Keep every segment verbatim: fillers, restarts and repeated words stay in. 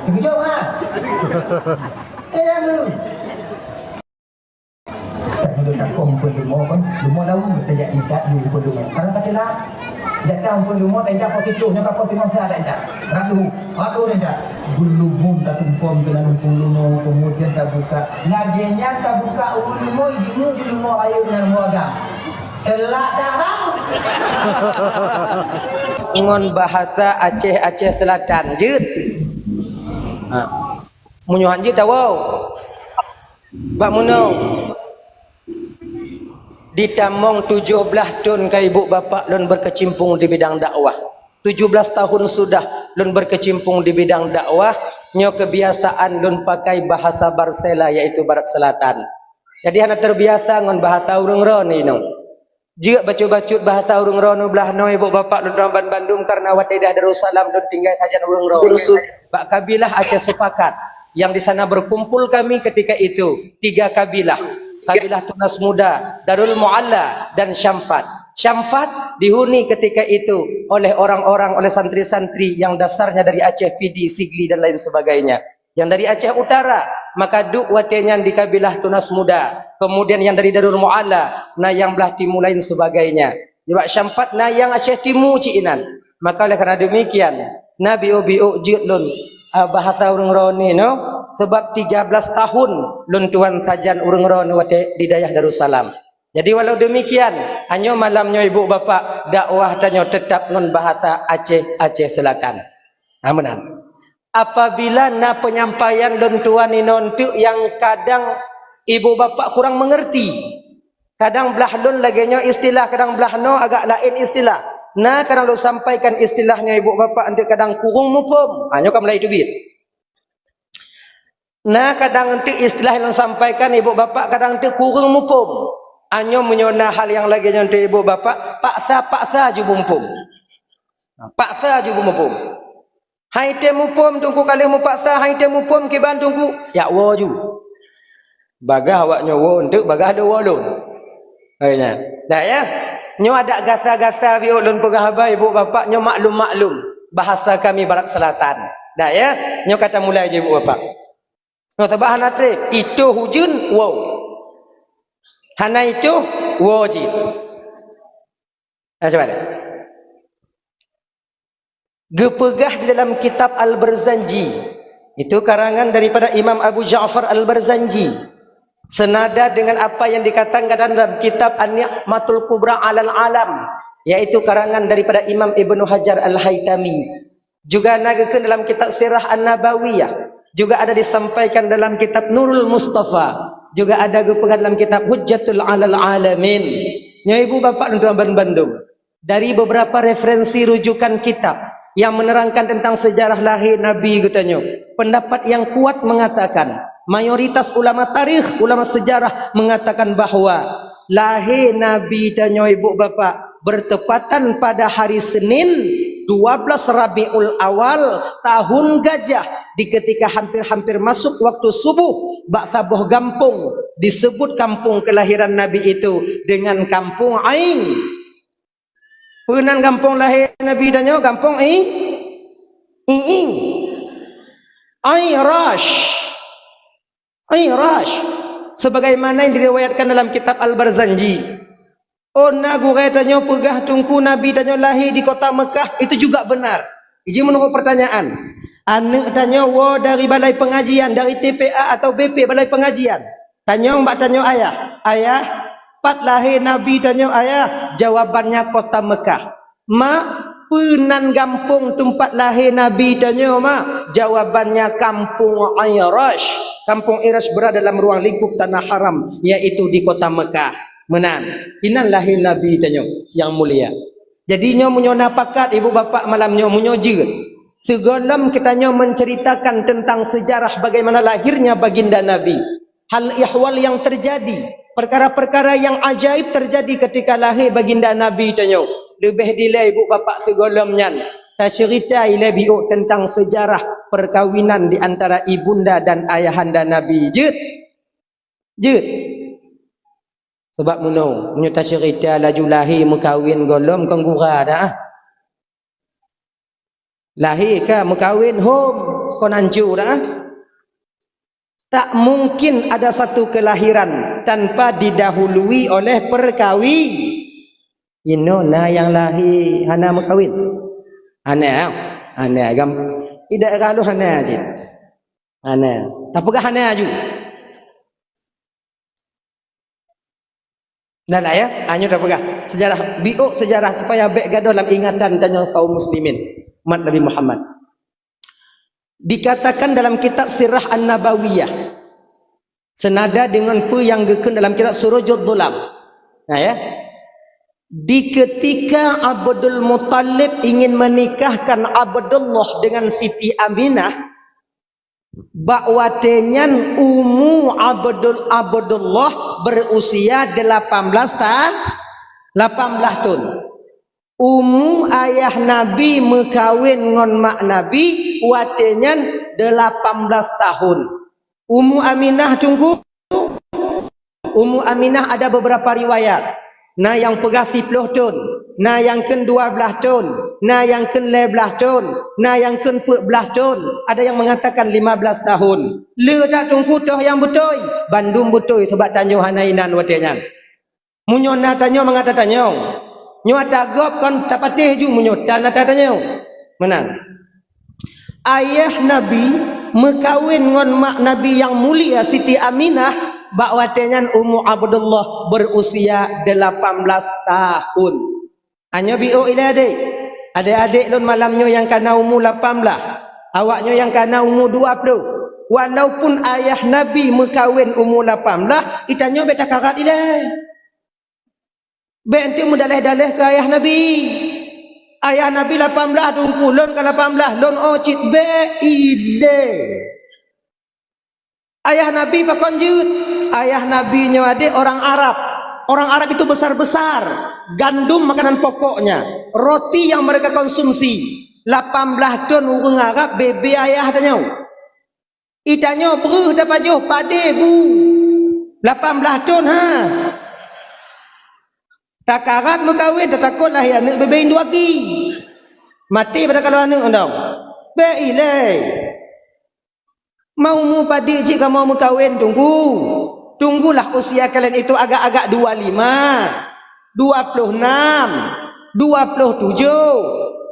Terkejut ha? Eh, lalu. Tak boleh takong pun limo kan. Limo lawan, tak jadi tak dulu pun limo. Karena kata lah, jatah pun limo, tak jadi positif. Nyoka positif masa tak jadi. Ragu. Ragu tak jadi. Gelubung tak sempom kena numpung limo, kemudian tak buka. Lagi nyan tak buka, ulu limo, ijingu ju limo, ayo kena limo agam. Telat dah, bang. Ngon bahasa Aceh, Aceh Selatan, jeuet. Ha. Meunyoe han jeuet, tawoe. Bak meunoe, ditamong tujoh blaih thon ka ibu bapak lôn berkecimpung di bidang dakwah. Tujuh belas tahun sudah lôn berkecimpung di bidang dakwah, nyoe kebiasaan lôn pakai bahasa Barsela, yaitu Barat Selatan. Jadi hana terbiasa ngon bahasa ureuëng droeneuh inoe. Jeuet bacut-bacut bahasa ureuëng droeneuh blaih noe, ibu bapak lôn droe ban bandum, karena watée di Darussalam lôn tinggai sajan ureuëng droeneuh. Bak kabilah Aceh Sepakat, yang di sana berkumpul kami ketika itu, tiga kabilah. Kabilah Tunas Muda, Darul Mualla, dan Syamfat. Syamfat dihuni ketika itu oleh orang-orang, oleh santri-santri yang dasarnya dari Aceh, Pidie, Sigli, dan lain sebagainya. Yang dari Aceh Utara, maka duek watée nyan di kabilah Tunas Muda. Kemudian yang dari Darul Mualla, na nyang blaih timu lain sebagainya. Nibak Syamfat na nyang Aceh Timu cit inan. Maka oleh karena demikian, na biôk-biôk jeuet lôn, ah, bahasa ureuëng droeneuh, no? Sebab tiga belas tahun lôn tuan sajan ureuëng droeneuh watée di dayah Darussalam. Jadi walau demikian, hanyoe malam nyoe ibu bapak, dakwah tanyoe tetap ngon bahasa Aceh, Aceh Selatan. Nah, meunan. Apabila na penyampaian lôn tuan inoe eunteuk nyang kadang ibu bapak kurang mengerti, kadang blaih lôn lagée nyoe istilah, kadang blaih noe agak laén istilah. Na kadang lôn sampaikan istilah nyoe ibu bapak eunteuk kadang kureueng muphom. Ha, nyoe ka mulai teubiet. Na kadang eunteuk istilah lôn sampaikan ibu bapak kadang eunteuk kureueng muphom. Hanyoe meunyoe na hal nyang lagée nyoe eunteuk ibu bapak, paksa-paksa ju muphom. Paksa ju muphom. Hai tém muphom Teungku, ka lheueh mupaksa, hai tém muphom kiban Teungku, jak woe ju. Bagaih awak nyoe woe eunteuk, bagaih lôn woe lôn. Hai nyan. Dah ya. Nyoe adak gasa-gasa biôk lôn peugah haba ibu bapak, nyoe maklum-maklum. Bahasa kami Barat Selatan. Dah ya. Nyoe ka tamulai ju ibu bapak. Nyoe sabab hana treb, itôh ujeuen, woe. Hana itôh, woe cit. Nah, cuba lihat. Geupeugah di dalam kitab Al-Barzanji, itu karangan daripada Imam Abu Ja'far Al-Barzanji, senada dengan apa yang dikatakan dalam kitab An-Ni'matul Kubra 'alal Alam, yaitu karangan daripada Imam Ibnu Hajar Al-Haitami. Juga na geukheun dalam kitab Sirah An-Nabawiyah, juga ada disampaikan dalam kitab Nurul Mustafa, juga ada geupeugah dalam kitab Hujjatul 'alal 'Alamin. Nyoe ibu bapak lôn tuan ban bandum. Dari beberapa referensi rujukan kitab yang menerangkan tentang sejarah lahé Nabi geutanyoe, pendapat yang kuat mengatakan, mayoritas ulama tarikh, ulama sejarah mengatakan bahwa lahé Nabi tanyoe, ibu bapak, bertepatan pada hari Senin, dua belas Rabiul Awal, tahun gajah, di ketika hampir-hampir masuk waktu subuh, bak saboh gampông disebut kampung kelahiran Nabi itu dengan Kampung Ain. Peue nan gampông lahé Nabi tanyoe? Gampông I-, Iing. Ain Rash. Ain Rash. Sebagaimana yang diriwayatkan dalam kitab Al-Barzanji. Oh, na gurée tanyoe peugah Teungku Nabi tanyoe lahé di kota Mekah, itu juga benar. Iji meunurot pertanyaan, aneuëk tanyoe woe dari balai pengajian, dari T P A atau B P balai pengajian? Tanyong bak tanyoe ayah, "Ayah, pat lahé Nabi tanyoe, Ayah?" Jawabannya, "Kota Mekah." "Mak, peue nan gampông teumpat lahé Nabi tanyoe, Mak?" Jawabannya, "Kampung Irash." Kampung Irash berada dalam ruang lingkup tanah haram, yaitu di kota Mekah. Meunan, inan lahé Nabi tanyoe nyang mulia. Jadi nyoe meunyoe na pakat ibu bapak malam nyoe meunyoe jeuet, sigohlom geutanyoe menceritakan tentang sejarah bagaimana lahirnya baginda Nabi. Hal ihwal yang terjadi, perkara-perkara yang ajaib terjadi ketika lahé baginda Nabi tanyoe. Leubeh dilée ibu bapak sigohlom nyan, taceurita ilée biôk tentang sejarah perkawinan di antara ibunda dan ayahanda Nabi. Jeuet? Jeuet? Sabab meunoe, meunyoe taceurita laju lahé meukawen gohlom kon gura dah. Lahé ka meukawen hom, kon anco dah. Tak mungkin ada satu kelahiran tanpa didahului oleh perkawi-, inoe na nyang lahé hana meukawen. Hana, hana gam-, i daerah lôn hana cit. Hana. Tapeugah hana aju. Dah lah ya, hanya dah peugah sejarah, biôk sejarah supaya bék gadôh lam ingatan tanyoe kaum muslimin, umat Nabi Muhammad. Dikatakan dalam kitab Sirah An-Nabawiyah, senada dengan peue nyang geukheun dalam kitab Surujud Dhulam. Nah ya, di ketika Abdul Muthalib ingin menikahkan Abdullah dengan Siti Aminah, bak watée nyan umu Abdul-, Abdullah berusia delapan belas ta-, lapan belas thon. Umu ayah Nabi meukawen ngon mak Nabi watée nyan delapan belas tahun. Umu Aminah teungku, Umu Aminah ada beberapa riwayat. Na nyang peugah siplôh thon, na nyang kheun dua blaih thon, na nyang kheun lhée blaih thon, na nyang kheun peuet blaih thon, ada yang mengatakan lima belas tahun. Le that teungku toh nyang beutôi, bandum beutôi sabab tanyoe hana inan watée nyan. Meunyoe na tanyoe mangat tatanyong, nyoe ata gob kon tapatéh ju meunyoe tan ata tanyoe. Meunan. Ayah Nabi meukawen ngon mak Nabi nyang mulia Siti Aminah bak watée nyan umu Abdullah berusia delapan belas tahun. Nyoe biôk ilée adék. Adék-adék lôn malam nyoe nyang kana umu lapan blaih, awak nyoe nyang kana umu dua ploh. Walaupun ayah Nabi meukawen umu lapan blaih, geutanyoe bék takarat ilée. Bék enteuk meudaleh-daleh keu ayah Nabi. Ayah Nabi lapan blaih teungku, lôn ka lapan blaih, lôn oh cit bék ilée. Ayah Nabi pakon jeuet? Ayah Nabi nyoe adék orang Arab. Orang Arab itu besar-besar. Gandum makanan pokoknya. Roti yang mereka konsumsi. Lapan blaih thon ureuëng Arab bebe ayah tanyoe. Geutanyoe breuh tapajoh padé bu. Lapan blaih thon ha. Takarat meukawen, tatakot lahé aneuëk bebe induaki. Maté pada kaloe aneuëk ondong. Bék ilée. Mau umu padé cit kamoe meukawen teungku. Tunggulah usia kalian itu agak-agak dua lima, dua ploh nam, dua ploh tujoh.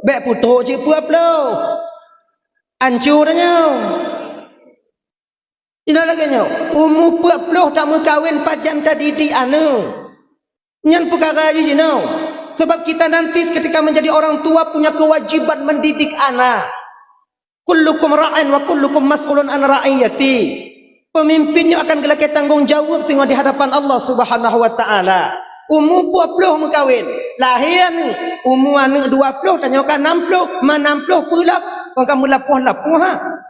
Bék peutrok cit peuet ploh. Anco tanyoe. Ingat lagée nyoe, umu peuet ploh tameukawen pajan tadidik aneuëk. Nyan peukara jih jinoe. Sebab kita nanti ketika menjadi orang tua punya kewajiban mendidik anak. Kullukum ra'in wa kullukum mas'ulun an ra'iyati. Pemimpin nyoe akan geulakée tanggong jaweueb singoh di hadapan Allah Subhanahu wa Ta'ala. Umu peuet ploh meukawen, lahé aneuëk, umu aneuëk dua ploh, tanyoe ka nam ploh, ma nam ploh peulap, kon ka meulapoh-lapoh ha.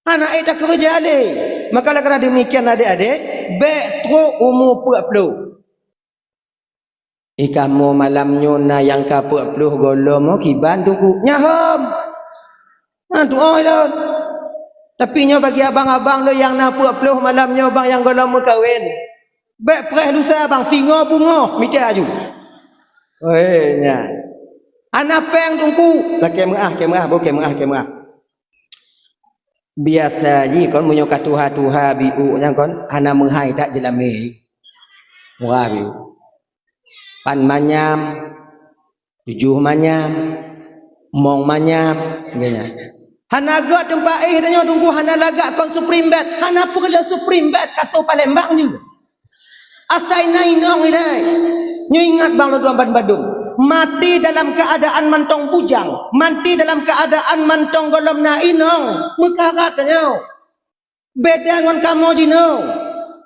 Hana ék takeureuja lé. Maka lagée demikian adék-adék, bék trok umu peuet ploh. Eh, kamoe malam nyoe na nyang ka peuet ploh gohlom, oh, kiban teungku. Nyahom. Nah, tuoh lôn. Tapi nyoe bagi abang-abang lôn nyang na peuet ploh malam nyoe bang nyang gohlom meukawen. Bék preh lusa bang, singoh beungoh, mita aju. Weh, nya. Hana péng teungku. Lakée meuah, kée meuah, bukée meuah, kée meuah. Biasa jih kon meunyoe ka tuha-tuha biôk nyan kon hana meuhai that jeulamé. Murah biôk. Pan manyam, tujoh manyam, mong manyam, sebagainya. Hana gét teumpat éh tanyoe teungku hana lagak kon Supreme Bed, hana peureulée Supreme Bed, kasô Palembang jih. Asai na inong ilée. Nyoe ingat bang lôn bandum. Maté dalam keuadaan mantong bujang, maté dalam keuadaan mantong gohlom na inong, meukarat tanyoe. Beda ngon kamoe jinoe.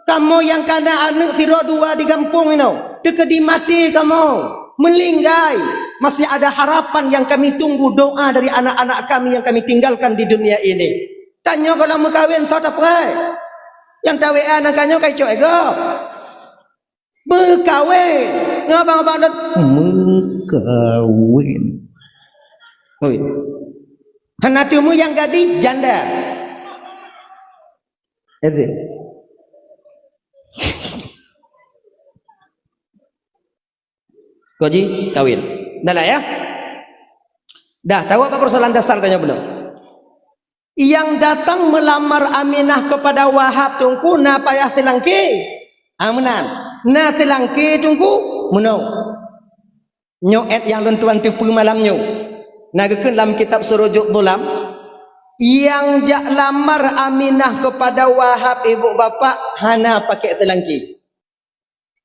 Kamoe nyang kana aneuëk sidroe dua di gampông inoe, teukeudi maté kamoe, meulinggai, masih ada harapan yang kami tunggu doa dari anak-anak kami yang kami tinggalkan di dunia ini. Tanyoe gohlom meukawen soe tapreh? Nyang tawéa nangka nyoe ka icok égo. Meukawen. Ngon abang-abang lôn meukawen. Oi. Hana teumé nyang gadih janda. Itu. Kok ji kawin. Dah lah ya. Dah, tawoe bak persoalan dasar tanyoe bunoe. Nyang datang meulamar Aminah keupada Wahab Teungku na payah seulangké? Ah, meunan. Na seulangké Teungku? Meunoe. Nyoe èt nyang lôn tuan teupeue malam nyoe. Na geukheun lam kitab Surujud Dhulam, nyang jak lamar Aminah keupada Wahab ibu bapak hana pakai seulangké.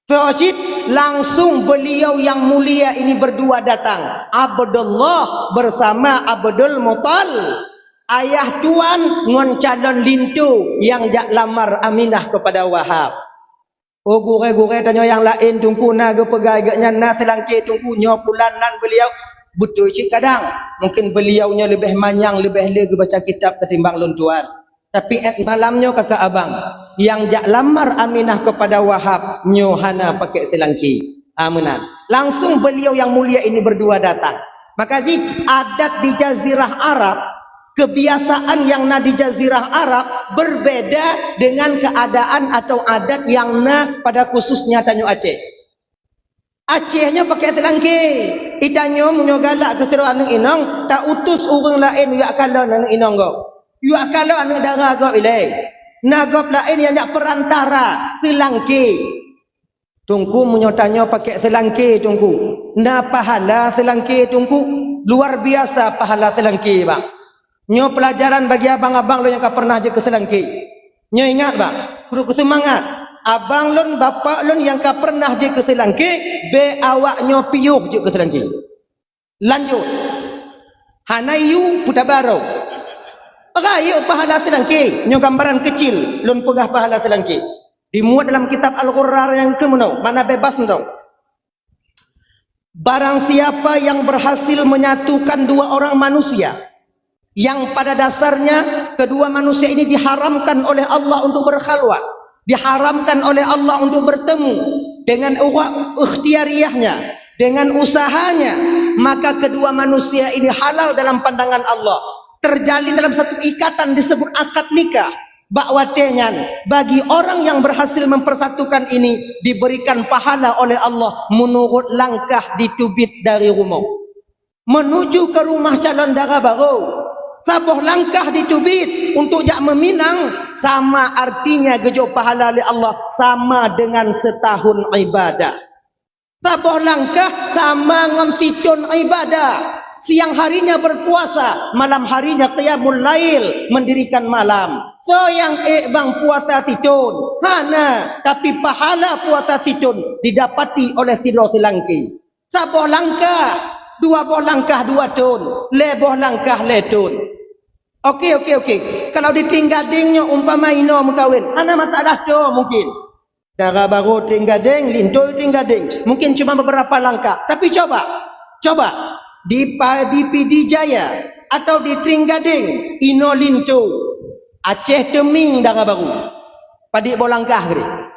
Soe cit, langsung beliau yang mulia ini berdua datang, Abdullah bersama Abdul Muttalib, ayah tuan ngon calon linto nyang jak lamar Aminah keupada Wahab. Oh, gurèe-gurèe tanyoe nyang laén Teungku na geupeugah geuh nyan na seulangké Teungku, nyoe pulan nan beliau. Beutôi cit kadang, mungkin beliau nyoe leubeh manyang, leubeh le geubaca kitab ketimbang lôn tuan. Tapi èt malam nyoe kakak abang, nyang jak lamar Aminah keupada Wahab nyoe hana pakai seulangké. Ah, meunan. Langsung beliau yang mulia ini berdua datang. Maka jih adat di Jazirah Arab, kebiasaan yang na di Jazirah Arab berbeda dengan keadaan atau adat yang na pada khususnya tanyoe Aceh. Aceh nyoe pakai seulangké. Itanyoe meunyoe galak keu sidroe aneuk inong, ta utus ureueng laén jak kalon aneuk inong gob. Jak kalon aneuk dara gob ilèe. Na gob laén nyang jak perantara, seulangké. Teungku, meunyoe tanyoe pakai seulangké Teungku, na pahala seulangké Teungku. Luar biasa pahala seulangké, bang. Nyoe peulajaran bagi abang-abang lôn nyang ka pernah jeuet keu seulangké. Nyoe ingat, bang, keuneuk seumangat. Abang lôn, bapak lôn nyang ka pernah jeuet keu seulangké, bèk awak nyoe piôh jeuet keu seulangké. Lanjut. Hana yue peutabaroe. Rayeuk pahala seulangké. Nyoe gambaran keucil lôn peugah pahala seulangké. Dimuat dalam kitab Al-Ghurrar nyang keu meunoe, makna bebas mantong. Barang siapa yang berhasil menyatukan dua orang manusia yang pada dasarnya kedua manusia ini diharamkan oleh Allah untuk berkhalwat, diharamkan oleh Allah untuk bertemu, dengan uwa-, ikhtiariyahnya, dengan usahanya, maka kedua manusia ini halal dalam pandangan Allah, terjalin dalam satu ikatan disebut akad nikah. Bak watèe nyan, bagi orang yang berhasil mempersatukan ini diberikan pahala oleh Allah menurut langkah diteubiet dari rumoh menuju ke rumah calon dara barô. Saboh langkah diteubiet untuk jak meuminang sama artinya geujok pahala lé Allah sama dengan setahun ibadah. Saboh langkah sama ngon sithon ibadah. Siang harinya berpuasa, malam harinya qiyamul lail, mendirikan malam. Soe nyang ék bang puasa sithon? Hana, tapi pahala puasa sithon didapati oleh sidroe seulangké. Saboh langkah, dua boh langkah dua thon, lhèe boh langkah lhèe thon. Oke, oke, oke. Kalau di Trienggadeng nyoe umpama inoe meukawen, hana masalah tho mungkin. Dara barô Trienggadeng, linto Trienggadeng. Mungkin cuma beberapa langkah. Tapi coba, coba di Pa-, di Pidie Jaya atau di Trienggadeng, inoe linto. Aceh teumieng dara barô. Padit boh langkah keudéh.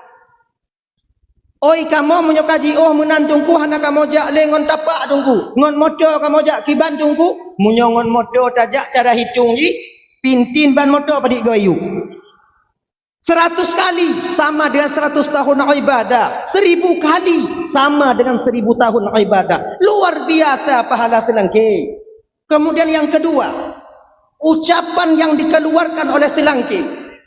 Oi, kamoe meunyoe ka jiôh meunan Teungku, hana kamoe jak lé ngon tapak Teungku. Ngon moto kamoe jak kiban Teungku. Meunyoe ngon moto tajak cara hitong jih, pintin ban moto padit goe yue. Seratus kali sama dengan seratus tahun ibadah. Seribu kali sama dengan seribu tahun ibadah. Luar biasa pahala seulangké. Kemudian yang kedua, ucapan yang dikeluarkan oleh seulangké,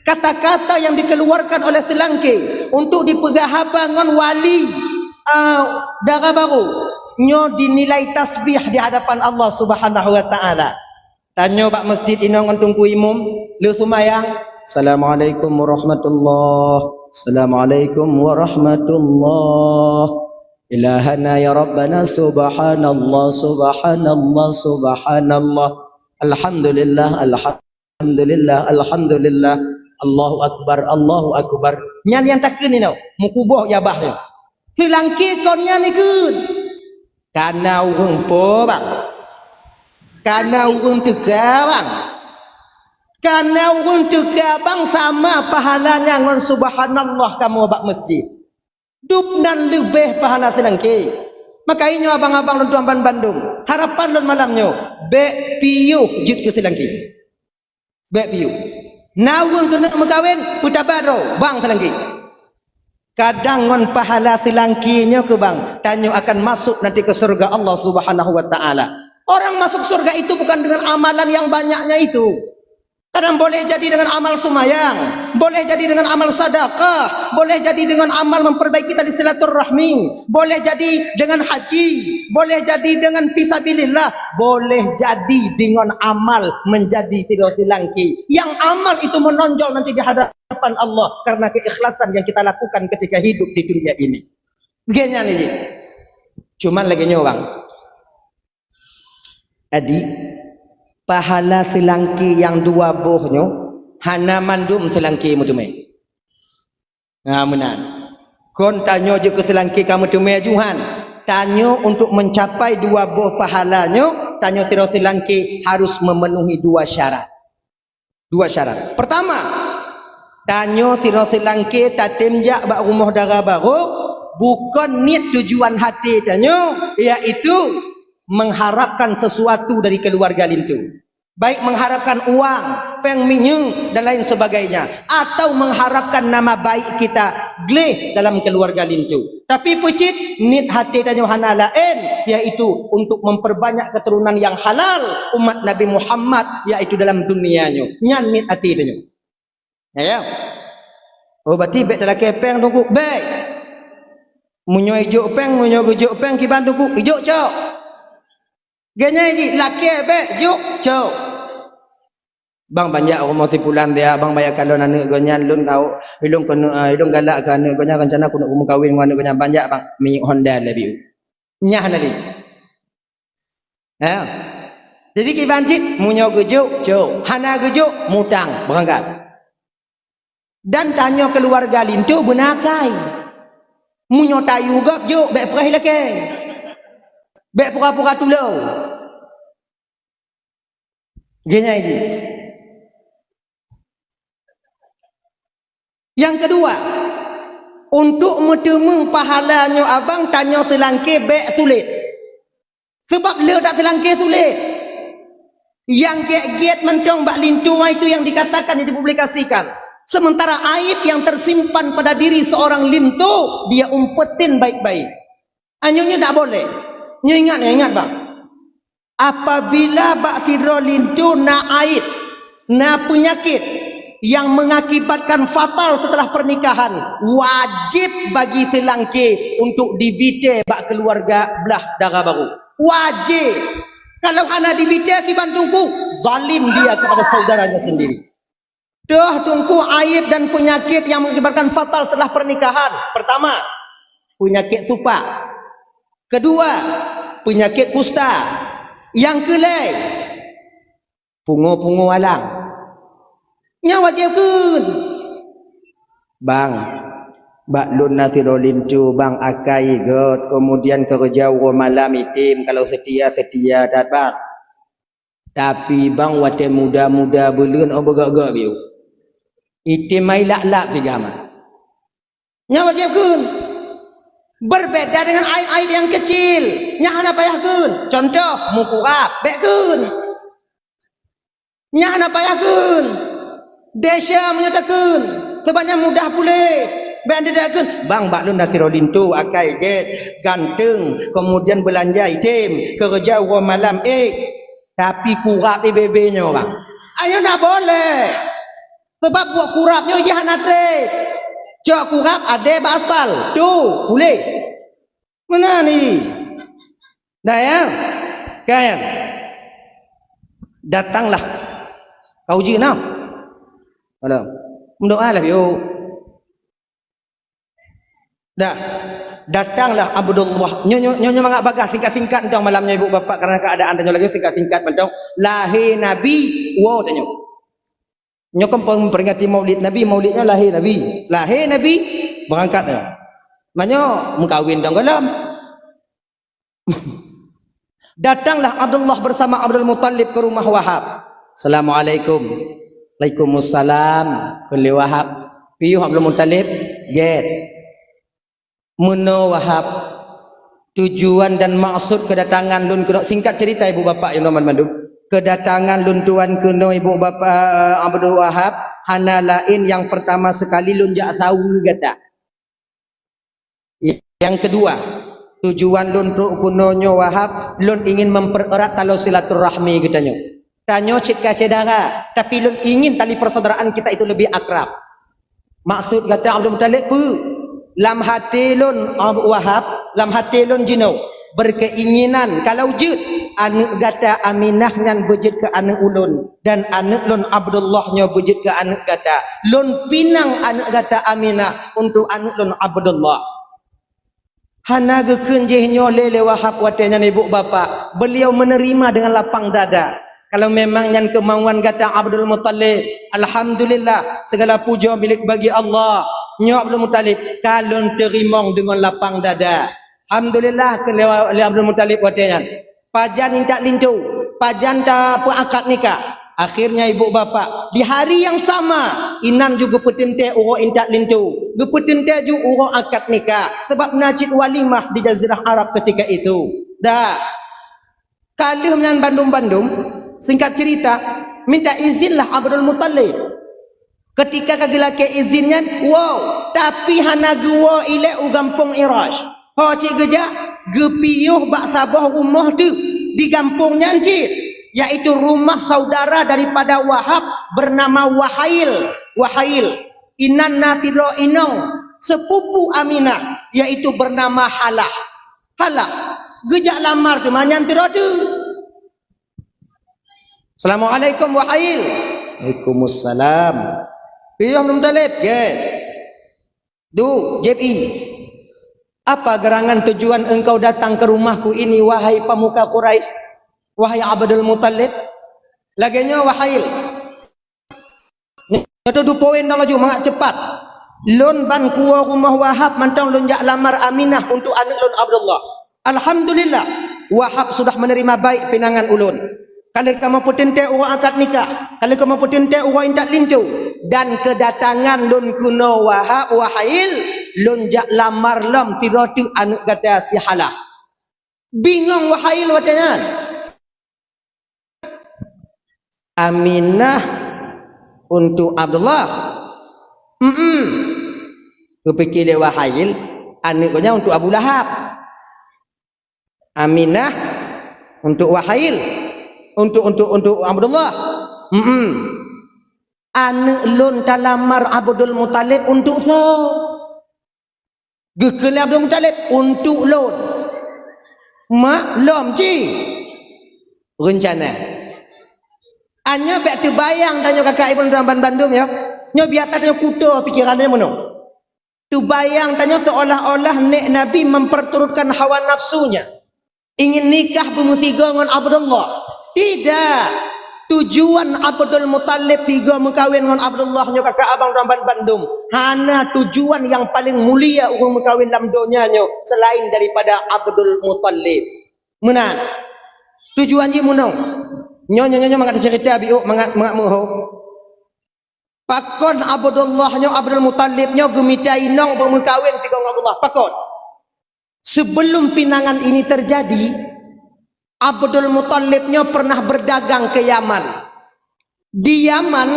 kata-kata yang dikeluarkan oleh seulangké untuk dipeugah haba ngon wali, ah, dara barô, nyoe dinilai tasbih di hadapan Allah Subhanahu wa Ta'ala. Tanyoe bak masjid inoe ngon Teungku Imum, lheueh seumayang, "Assalamualaikum warahmatullah. Assalamualaikum warahmatullah. Ilahana ya Rabbana, subhanallah, subhanallah, subhanallah. Alhamdulillah, alhamdulillah, alhamdulillah. Allahu akbar, Allahu akbar." Nyan nyang takheun inoe, meukuboh ijabah nyoe. Seulangké kon nyan ikheun. Kana ureueng po, bang? Kana ureueng teuka, bang? Kana ureueng teuka, bang, sama pahalanya ngon subhanallah kamoe bak masjid. Dub nan leubeh pahala seulangké. Maka inyoe abang-abang lôn tuan ban bandum, harapan lôn malam nyoe, bèk piôh jeuet keu seulangké. Bèk piôh. Na ureueng keuneuk meukawen, peutabaroe, bang seulangké. Kadang ngon pahala seulangké nyoe keu bang, tanyoe akan masuk nanti ke syurga Allah Subhanahu wa Ta'ala. Orang masuk surga itu bukan dengan amalan yang banyaknya itu. Kadang boleh jadi dengan amal sumayang, boleh jadi dengan amal sadakah, boleh jadi dengan amal memperbaiki tali silaturahmi, boleh jadi dengan haji, boleh jadi dengan fisabilillah, boleh jadi dengan amal menjadi sidroe silangki. Yang amal itu menonjol nanti di hadapan Allah karena keikhlasan yang kita lakukan ketika hidup di dunia ini. Genya ni. Cuman lagi nyoe, Bang. Jadi, pahala silangki nyang dua boh nyoe hana mandum silangki meuteumé. Nah, meunan. Kon tanyoe jeuet keu silangki ka meuteumé juhan. Tanyoe untuk mencapai dua boh pahala nyoe, tanyoe sidroe silangki harus memenuhi dua syarat. Dua syarat. Pertama, tanyoe sidroe silangki tatem jak bak rumoh dara barô, bukon niet tujuan haté tanyoe, yaitu mengharapkan sesuatu dari keluarga linto. Baik mengharapkan uang, péng minyeuk, dan lain sebagainya, atau mengharapkan nama baik kita gleh dalam keluarga linto. Tapi peucit, niet haté tanyoe hana laén, yaitu untuk memperbanyak keturunan yang halal umat Nabi Muhammad, yaitu dalam dunia nyoe. Nyan niet haté tanyoe. Ya, ya. Oh, berarti bék talakée péng Teungku, bék. Meunyoe ijok péng, meunyoe geujok péng kiban Teungku, ijok cok. Geunyai jih lakée bék jok cok. Bang, banjak rumoh si pulan dia, bang, baya kalon aneuk geuh nyan, lôn kau, ilôn keuneuk, ah, ilôn galak keu aneuk geuh nyan, rencana keuneuk meukawen ngon aneuk geuh nyan, banjak, bang, miyueb Honda lé biu. Nyah lagi. Ya. Jadi kiban cit, meunyoe geujok, cok. Hana geujok, mutang, beurangkat. Dan tanyoe keuluwarga linto beuna akai. Meunyoe tayue gob jok, bék preh lakée. Bék pura-pura tulông. Geunyai jih. Nyang keudua, untuk meuteumé pahala nyoe abang tanyoe seulangké bék sulet. Sabab le that seulangké sulet. Nyang gét-gét mantong bak linto itu yang dikatakan, yang dipublikasikan. Sementara aib yang tersimpan pada diri seorang linto, dia umpetin baik-baik. Anyoe nyoe dak boleh. Nyoe ingat, nyoe ingat, bang. Apabila bak sidroe linto na aib, na peunyakét yang mengakibatkan fatal setelah pernikahan, wajib bagi seulangké untuk dibitée bak keuluwarga blah dara barô. Wajib. Kalau hana dibitée kiban teungku, zalim dia kepada saudaranya sendiri. Toh teungku aib dan peunyakét yang mengakibatkan fatal setelah pernikahan. Pertama, peunyakét supak. Kedua, peunyakét kusta. Nyang keulhèe, pungo-pungo alang. Nyan wajéb kheun. Bang, bak lôn na sidroe linto, bang, akai göt, keumudian keureuja uroe malam item, kalau seutia, seutia that, bang. Tapi bang watée muda-muda buleuen oh beugok-gok biu. Item mai lap-lap siga ma. Nyan wajéb kheun. Berbeda dengan aib-aib yang kecil. Nyan hana payah kheun. Contoh, meukurab, bék kheun. Nyan hana payah kheun. Desya meunyoe takheun, sabab nyan mudah puléh. Bék ande takheun, bang, bak lôn na sidroe linto akai gét, ganteng, keumudian beulanja item, keureuja uroe malam ék, tapi kurab ibée-bée nyoe, bang. Ayo na boleh. Sabab buet kurab nyoe jih hana treb. Cok kurab adé bak aspal, tu puléh. Meunan ni. Dah ya? Kan? Datanglah. Kau uji nah. Halo. Meudoa lah biu. Dah. Datanglah Abdullah. Nyoe nyoe nyoe mangat bagah singkat-singkat mantong malam nyoe ibu bapak karena keadaan tanyoe lagi singkat-singkat mantong. Lahé Nabi, wo tanyoe. Nyoe kan peuringati Maulid Nabi, Maulid nyoe lahé Nabi. Lahé Nabi, beurangkat nyoe. Manyoe meukawen dong gohlom. Datanglah Abdullah bersama Abdul Muttalib ke rumah Wahab. "Assalamualaikum." "Waalaikumsalam." Kheun lé Wahab. "Piôh Abdul Muttalib?" "Gét." "Meunoe Wahab, tujuan dan maksud kedatangan lôn keunoe," singkat cerita ibu bapak nyang lôn hormati mandum, "kedatangan lôn tuan keunoe ibu bapak, eh, Abdul Wahab, hana laén nyang pertama sekali lôn jak saweue gata. Nyang keudua, Tujuan lôn trok keunoe nyoe Wahab, lôn ingin mempererat taloe silaturahmi geutanyoe. Tanyoe cit ka syedara, tapi lôn ingin tali persaudaraan kita itu lebih akrab. Maksud gata Abdul Muthalib peue? Lam até lôn, Abu Wahab, lam até lôn jinoe berkeinginan kalau jeuet aneuëk gata Aminah nyan beujeuet keu aneuëk ulôn dan aneuëk lôn Abdullah nyoe beujeuet keu aneuëk gata. Lôn pinang aneuëk gata Aminah untuk aneuëk lôn Abdullah. Hana geukheun jih nyoe lé, lé Wahab watée nyan ibu bapak. Beliau menerima dengan lapang dada. Kalau memang nyan keumauan gata Abdul Muthalib, alhamdulillah, segala puja milik bagi Allah. Nyoe Abdul Muthalib, ka lôn teurimong deungon lapang dada. Alhamdulillah, kheun lé, lé Abdul Muthalib watée nyan. Pajan intat linto, pajan tapeuakad nikah. Akhirnya ibu bapak, di hari yang sama, inan ju geupeuteuntée uroe intat linto, geupeuteuntée ju uroe akad nikah, sabab na cit walimah di Jazirah Arab ketika itu. Dah, ka lheueh nyan bandum-bandum, singkat cerita, minta izinlah Abdul Muthalib. Ketika ka geulakée izin nyan, woe, tapi hana geuwoe ilée u gampông Irash. Ho cit geujak, geupiôh bak saboh rumoh teuk di gampông nyan cit, yaitu rumah saudara daripada Wahab bernama Wahail. Wahail, inan na sidroe inong sepupu Aminah, yaitu bernama Halah. Halah, geujak lamar teuma nyan sidroe teuk. "Assalamualaikum, Wahail." "Waalaikumsalam." "Piôh Abdul Muthalib?" "Gét." "Du, jieb ie. Apa gerangan tujuan engkau datang ke rumahku ini, wahai pemuka Quraisy, wahai Abdul Muthalib?" "Lagée nyoe, Wahail. Nyoe teuh dupoin dong laju, mangat cepat. Lôn ban kuwoe rumoh Wahab mantong lôn jak lamar Aminah untuk aneuëk lôn Abdullah. Alhamdulillah, Wahab sudah menerima baik pinangan ulôn. Ka lheueh kamoe peuteuntée uroe akad nikah, ka lheueh kamoe peuteuntée uroe intat linto, dan keudatangan lôn keunoe Wahab, Wahail, lôn jak lamar lom sidroe teuk aneuëk gata si Halah." Bingong Wahail watée nyan. "Aminah untuk Abdullah?" "Mm-mm." Geupike lé Wahail, aneuëk geuh nyan untuk Abu Lahab. "Aminah untuk Wahail, untuk, untuk, untuk Abdullah?" "Mm-mm." "Aneuëk lôn talamar Abdul Muthalib untuk soe?" Geukheun lé Abdul Muthalib, "Untuk lôn." "Mak, lom cit reuncana." Nyoe bék teubayang tanyoe kakak ibu dan bandum nyoe. Nyoe biasa tanyoe kuto pikiran nyoe meunoe. Teubayang tanyoe seolah-olah nék Nabi memperturutkan hawa nafsunya. Ingin nikah beumeusigoe ngon Abdullah. Tidak. Tujuan Abdul Muthalib sigoe meukawen ngon Abdullah nyoe kakak abang dan bandum. Hana tujuan nyang paleng mulia ureuëng meukawen lam donya nyoe selain daripada Abdul Muthalib. Meunan. Tujuan jih meunoe. Nyoe, nyoe, nyoe, nyoe mangat cerita biôk, mangat, mangat meuho. Pakon Abdullah nyoe, Abdul Muthalib nyoe geumita inong beumeukawen sigoe ngon Abdullah? Pakon? Sebelum pinangan ini terjadi, Abdul Muthalib nyoe pernah berdagang ke Yaman. Di Yaman,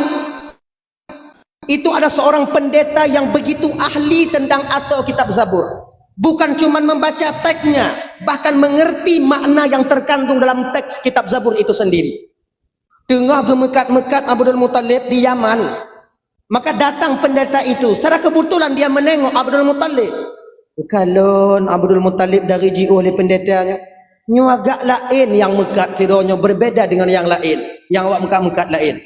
itu ada seorang pendeta yang begitu ahli tentang atau kitab Zabur. Bukan cuma membaca teksnya, bahkan mengerti makna yang terkandung dalam teks kitab Zabur itu sendiri. Teungoh geumeukat-meukat Abdul Muthalib di Yaman, maka datang pendeta itu. Secara kebetulan dia menengok Abdul Muthalib. Kalon Abdul Muthalib dari jiôh lé pendeta nyoe. Nyoe agak laén nyang meukat sidroe nyoe, berbeda dengan yang laén. Nyang awak meukat-meukat laén.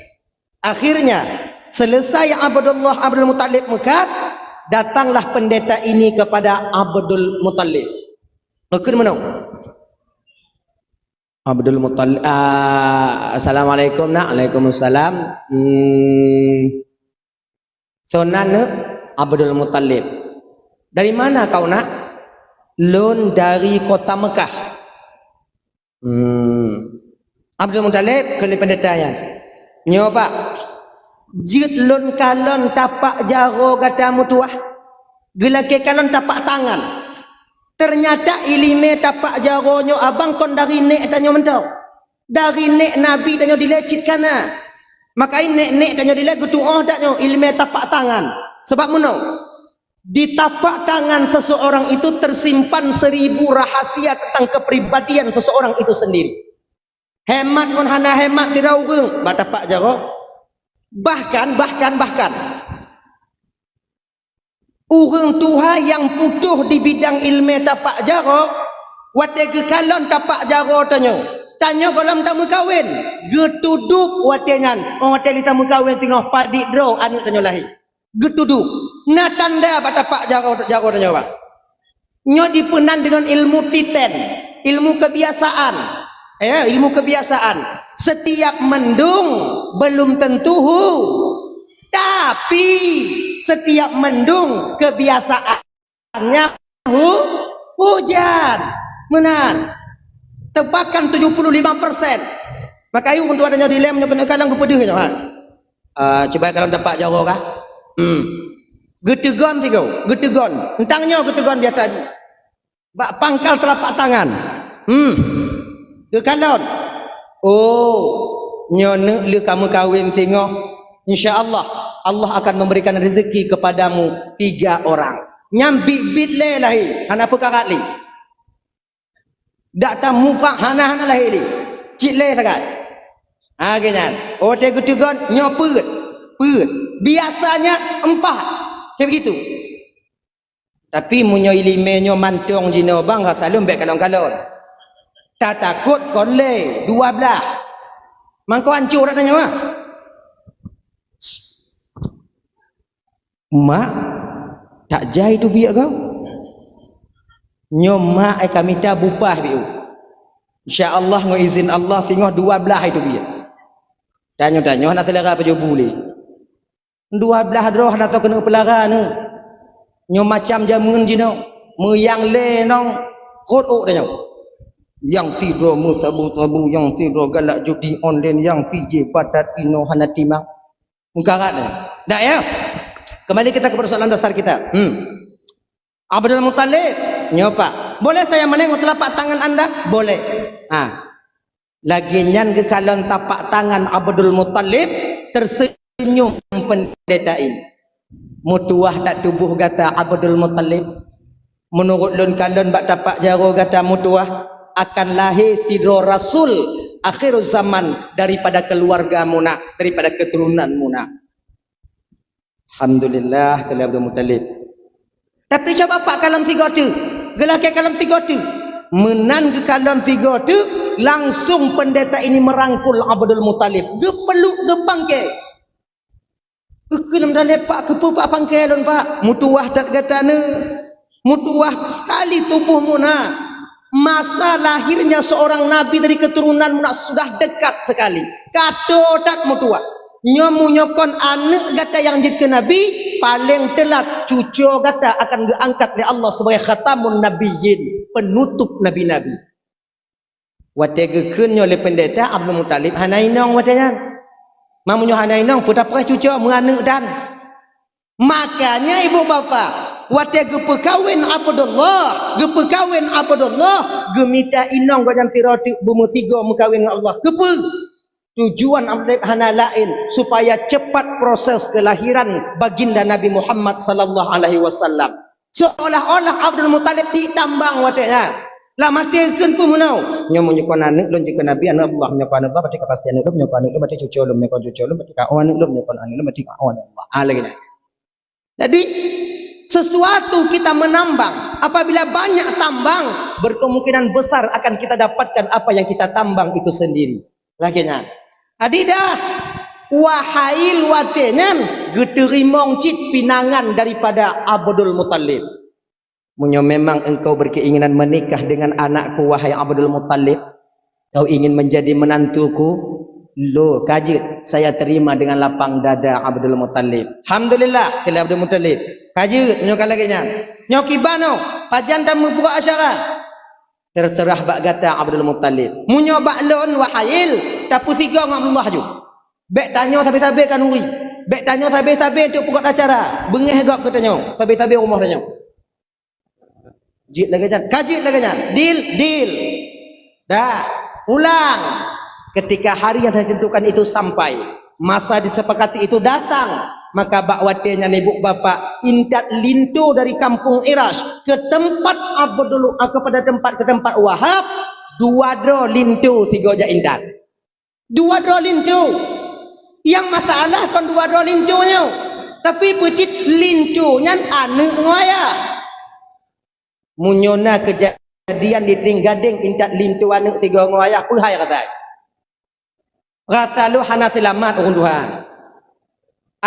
Akhirnya, selesai Abdullah, Abdul Muthalib meukat, datanglah pendeta ini kepada Abdul Muthalib. Geukheun meunoe. Abdul Muthalib, ah, "Assalamualaikum, Nak." "Waalaikumsalam." "Hmm, soe nan, Neuk?" "Abdul Muthalib." "Dari mana kau, Nak?" "Lôn dari kota Mekah." "Hmm." "Abdul Muthalib," kheun lé pendeta nyan. "Nyoe, Pak, jeuet lôn kalon tapak jaroe gata meutuwah, geulakée kalon tapak tangan. Teunyata iéleumé tapak jaroe nyoe abang kon dari nék tanyoe mantong. Dari nék Nabi tanyoe dilée cit ka na. Maka nék-nék tanyoe dilée geutuoh that nyoe iéleumé tapak tangan. Sabab meunoe, Di tapak tangan seseorang itu tersimpan seribu rahasia tentang kepribadian seseorang itu sendiri. Hemat ngon hana hemat sidroe ureuëng bak tapak jaroe. Bahkan, bahkan, bahkan, ureuëng tuha nyang putôh di bidang iéleumé tapak jaroe, watée geukalon tapak jaroe tanyoe, tanyoe gohlom tameukawen, geutudôb watée nyan, watée lé tameukawen teungoh padit droe aneuëk tanyoe lahé. Geutudôb. Na tanda bak tapak jaroe, jaroe tanyoe, bah. Nyoe dipeunan deungon ilmu titen, ilmu kebiasaan. Ya, ilmu kebiasaan. Setiap mendung belum tentu hu-, tapi setiap mendung kebiasaannya hu-, hujan. Meunan. Teupakan tujuh puluh lima persen. Maka ayue untuk ada nyoe dilem nyoe keuneuk kalon geupeudeuh nyoe, ha. Ah, cuba kalon tapak jaroe kah? Hmm. Geuteugon sigoe, geuteugon. Entang nyoe geuteugon biasa jih. Bak pangkal telapak tangan. Hmm. Geukalon. Oh, nyoe neuk lé kameukawen teungoh. Insya Allah, Allah akan memberikan rezeki kepadamu tiga orang. Nyan biet-biet lé lahé, hana peukarat lé. Dak tamupak hana-hana lahé lé. Cit lé sagai. Ha, geuh nyan. Oh, teugeuteugon nyoe peuet. Peuet. Biasanya empat. Kayak begitu. Tapi meunyoe iéleumé nyoe mantong jinoe bang, rasa lôn bék kalon-kalon. Tatakot kon lé dua blah. Mangko ancô rata nyoe. Mak, tak jai teubiet kau. Nyoe mak ai ka mita bupah biu. Insya Allah ngon izin Allah singoh dua blah ai teubiet. Tanyoe-tanyoe hana selera pajoh bu lé. Dua blah droe hana tao keuneuk peulara nyoe. Nyoe macam jameun jinoe, meuyang lé nong kot ôk tanyoe. Nyang sidroe meusabu-sabu, nyang sidroe galak judi online, nyang sijih batat inoe hana timang. Meukarat nyoe. Dak ya? Kembali kita ke persoalan dasar kita. Hmm. Abdul Muthalib, nyoe Pak. Boleh saya menengok telapak tangan anda? Boleh. Ha. Lagée nyan geukalon tapak tangan Abdul Muthalib, tersenyum pendeta ini. Meutuwah that tuboh gata Abdul Muthalib. Meunurot lôn kalon bak tapak jaroe gata meutuwah, akan lahé sidroe rasul akhir zaman daripada keluarga muna, daripada keturunan muna. Alhamdulillah, kheun lé Abdul Muthalib. Tapi cuba Pak kalon sigoe teuk, geulakée kalon sigoe teuk. Meunan geukalon sigoe teuk, langsung pendeta ini merangkul Abdul Muthalib. Geupeluk geupangke. Geukheun lé Abdul Muthalib, "Pak, keupeue Pak pangke lôn, Pak? Meutuwah that gata nyoe." Meutuwah sekali tuboh muna. Masa lahirnya seorang nabi dari keturunan muna sudah dekat sekali. Ka toe that meutuwah. Nyoe meunyoe kon aneuëk gata nyang jeuet keu nabi, paleng teulat cucoe gata akan geuangkat lé Allah sebagai khatamun nabiyyin, penutup nabi-nabi. Watée geukheun nyoe lé pendeta, Abdul Muthalib hana inong watée nyan. Meunyoe hana inong, peue tapreh cucoe meuaneuëk dan. Makanya ibu bapa, watée geupeukawen Abdullah, geupeukawen Abdullah, geumita inong gobnyan sidroe teuk beumeusigoe meukawen ngon Allah. Keupeue? Tujuan Abdullah hana laén, supaya cepat proses kelahiran baginda Nabi Muhammad sallallahu alaihi wasallam. Seolah-olah Abdul Muthalib di tambang watée nyan. Lam até kheun peue meunoe? Nyoe meunyoe kon aneuëk lôn jeuet keu nabi, aneuëk Allah, meunyoe kon aneuëk Allah, berarti ka pasti aneuëk lôn, meunyoe kon aneuëk lôn, berarti cucoe lôn, berarti ka, oh, aneuëk lôn, meunyoe kon aneuëk lôn, berarti ka, oh, aneuëk Allah. Ah, lagée nyan. Jadi, sesuatu kita menambang, apabila banyak tambang, berkemungkinan besar akan kita dapatkan apa yang kita tambang itu sendiri. Lagée nyan. Jadi dah, Wahail watée nyan geuteurimong cit pinangan daripada Abdul Muthalib. Meunyoe memang engkau berkeinginan menikah dengan anakku, wahai Abdul Muthalib, kau ingin menjadi menantuku? Lo, ka jeuet, saya terima dengan lapang dada Abdul Muthalib. Alhamdulillah, kheun lé Abdul Muthalib. Ka jeuet, nyoe ka lagée nyan. Nyoe kiban nyoe, pajan tameupeubuet acara. Terserah bak gata Abdul Muthalib. Meunyoe bak lôn Wahail, tapeusigoe ngon Abdullah ju. Bék tanyoe sabe-sabe khanuri. Bék tanyoe sabe-sabe untuk peugot acara. Beungéh gob geutanyoe, sabe-sabe rumoh tanyoe. Jeuet lagée nyan. Ka jeuet lagée nyan. Deal, deal. Dah. Pulang. Ketika hari yang saya tentukan itu sampai, masa disepakati itu datang, Maka bak watée nyan ibu bapak intat linto dari kampung Irash ke tempat Abdul, ah, kepada tempat, ke tempat Wahab, dua droe linto sigoe jak intat. Dua droe linto. Nyang masalah kon dua droe linto nyoe, tapi peucit linto nyan aneuëk ngon ayah. Meunyoe na keujadian di Trienggadeng intat linto aneuëk sigoe ngon ayah, peuhai rasai. Rasa lôn hana seulamat ureuëng tuha.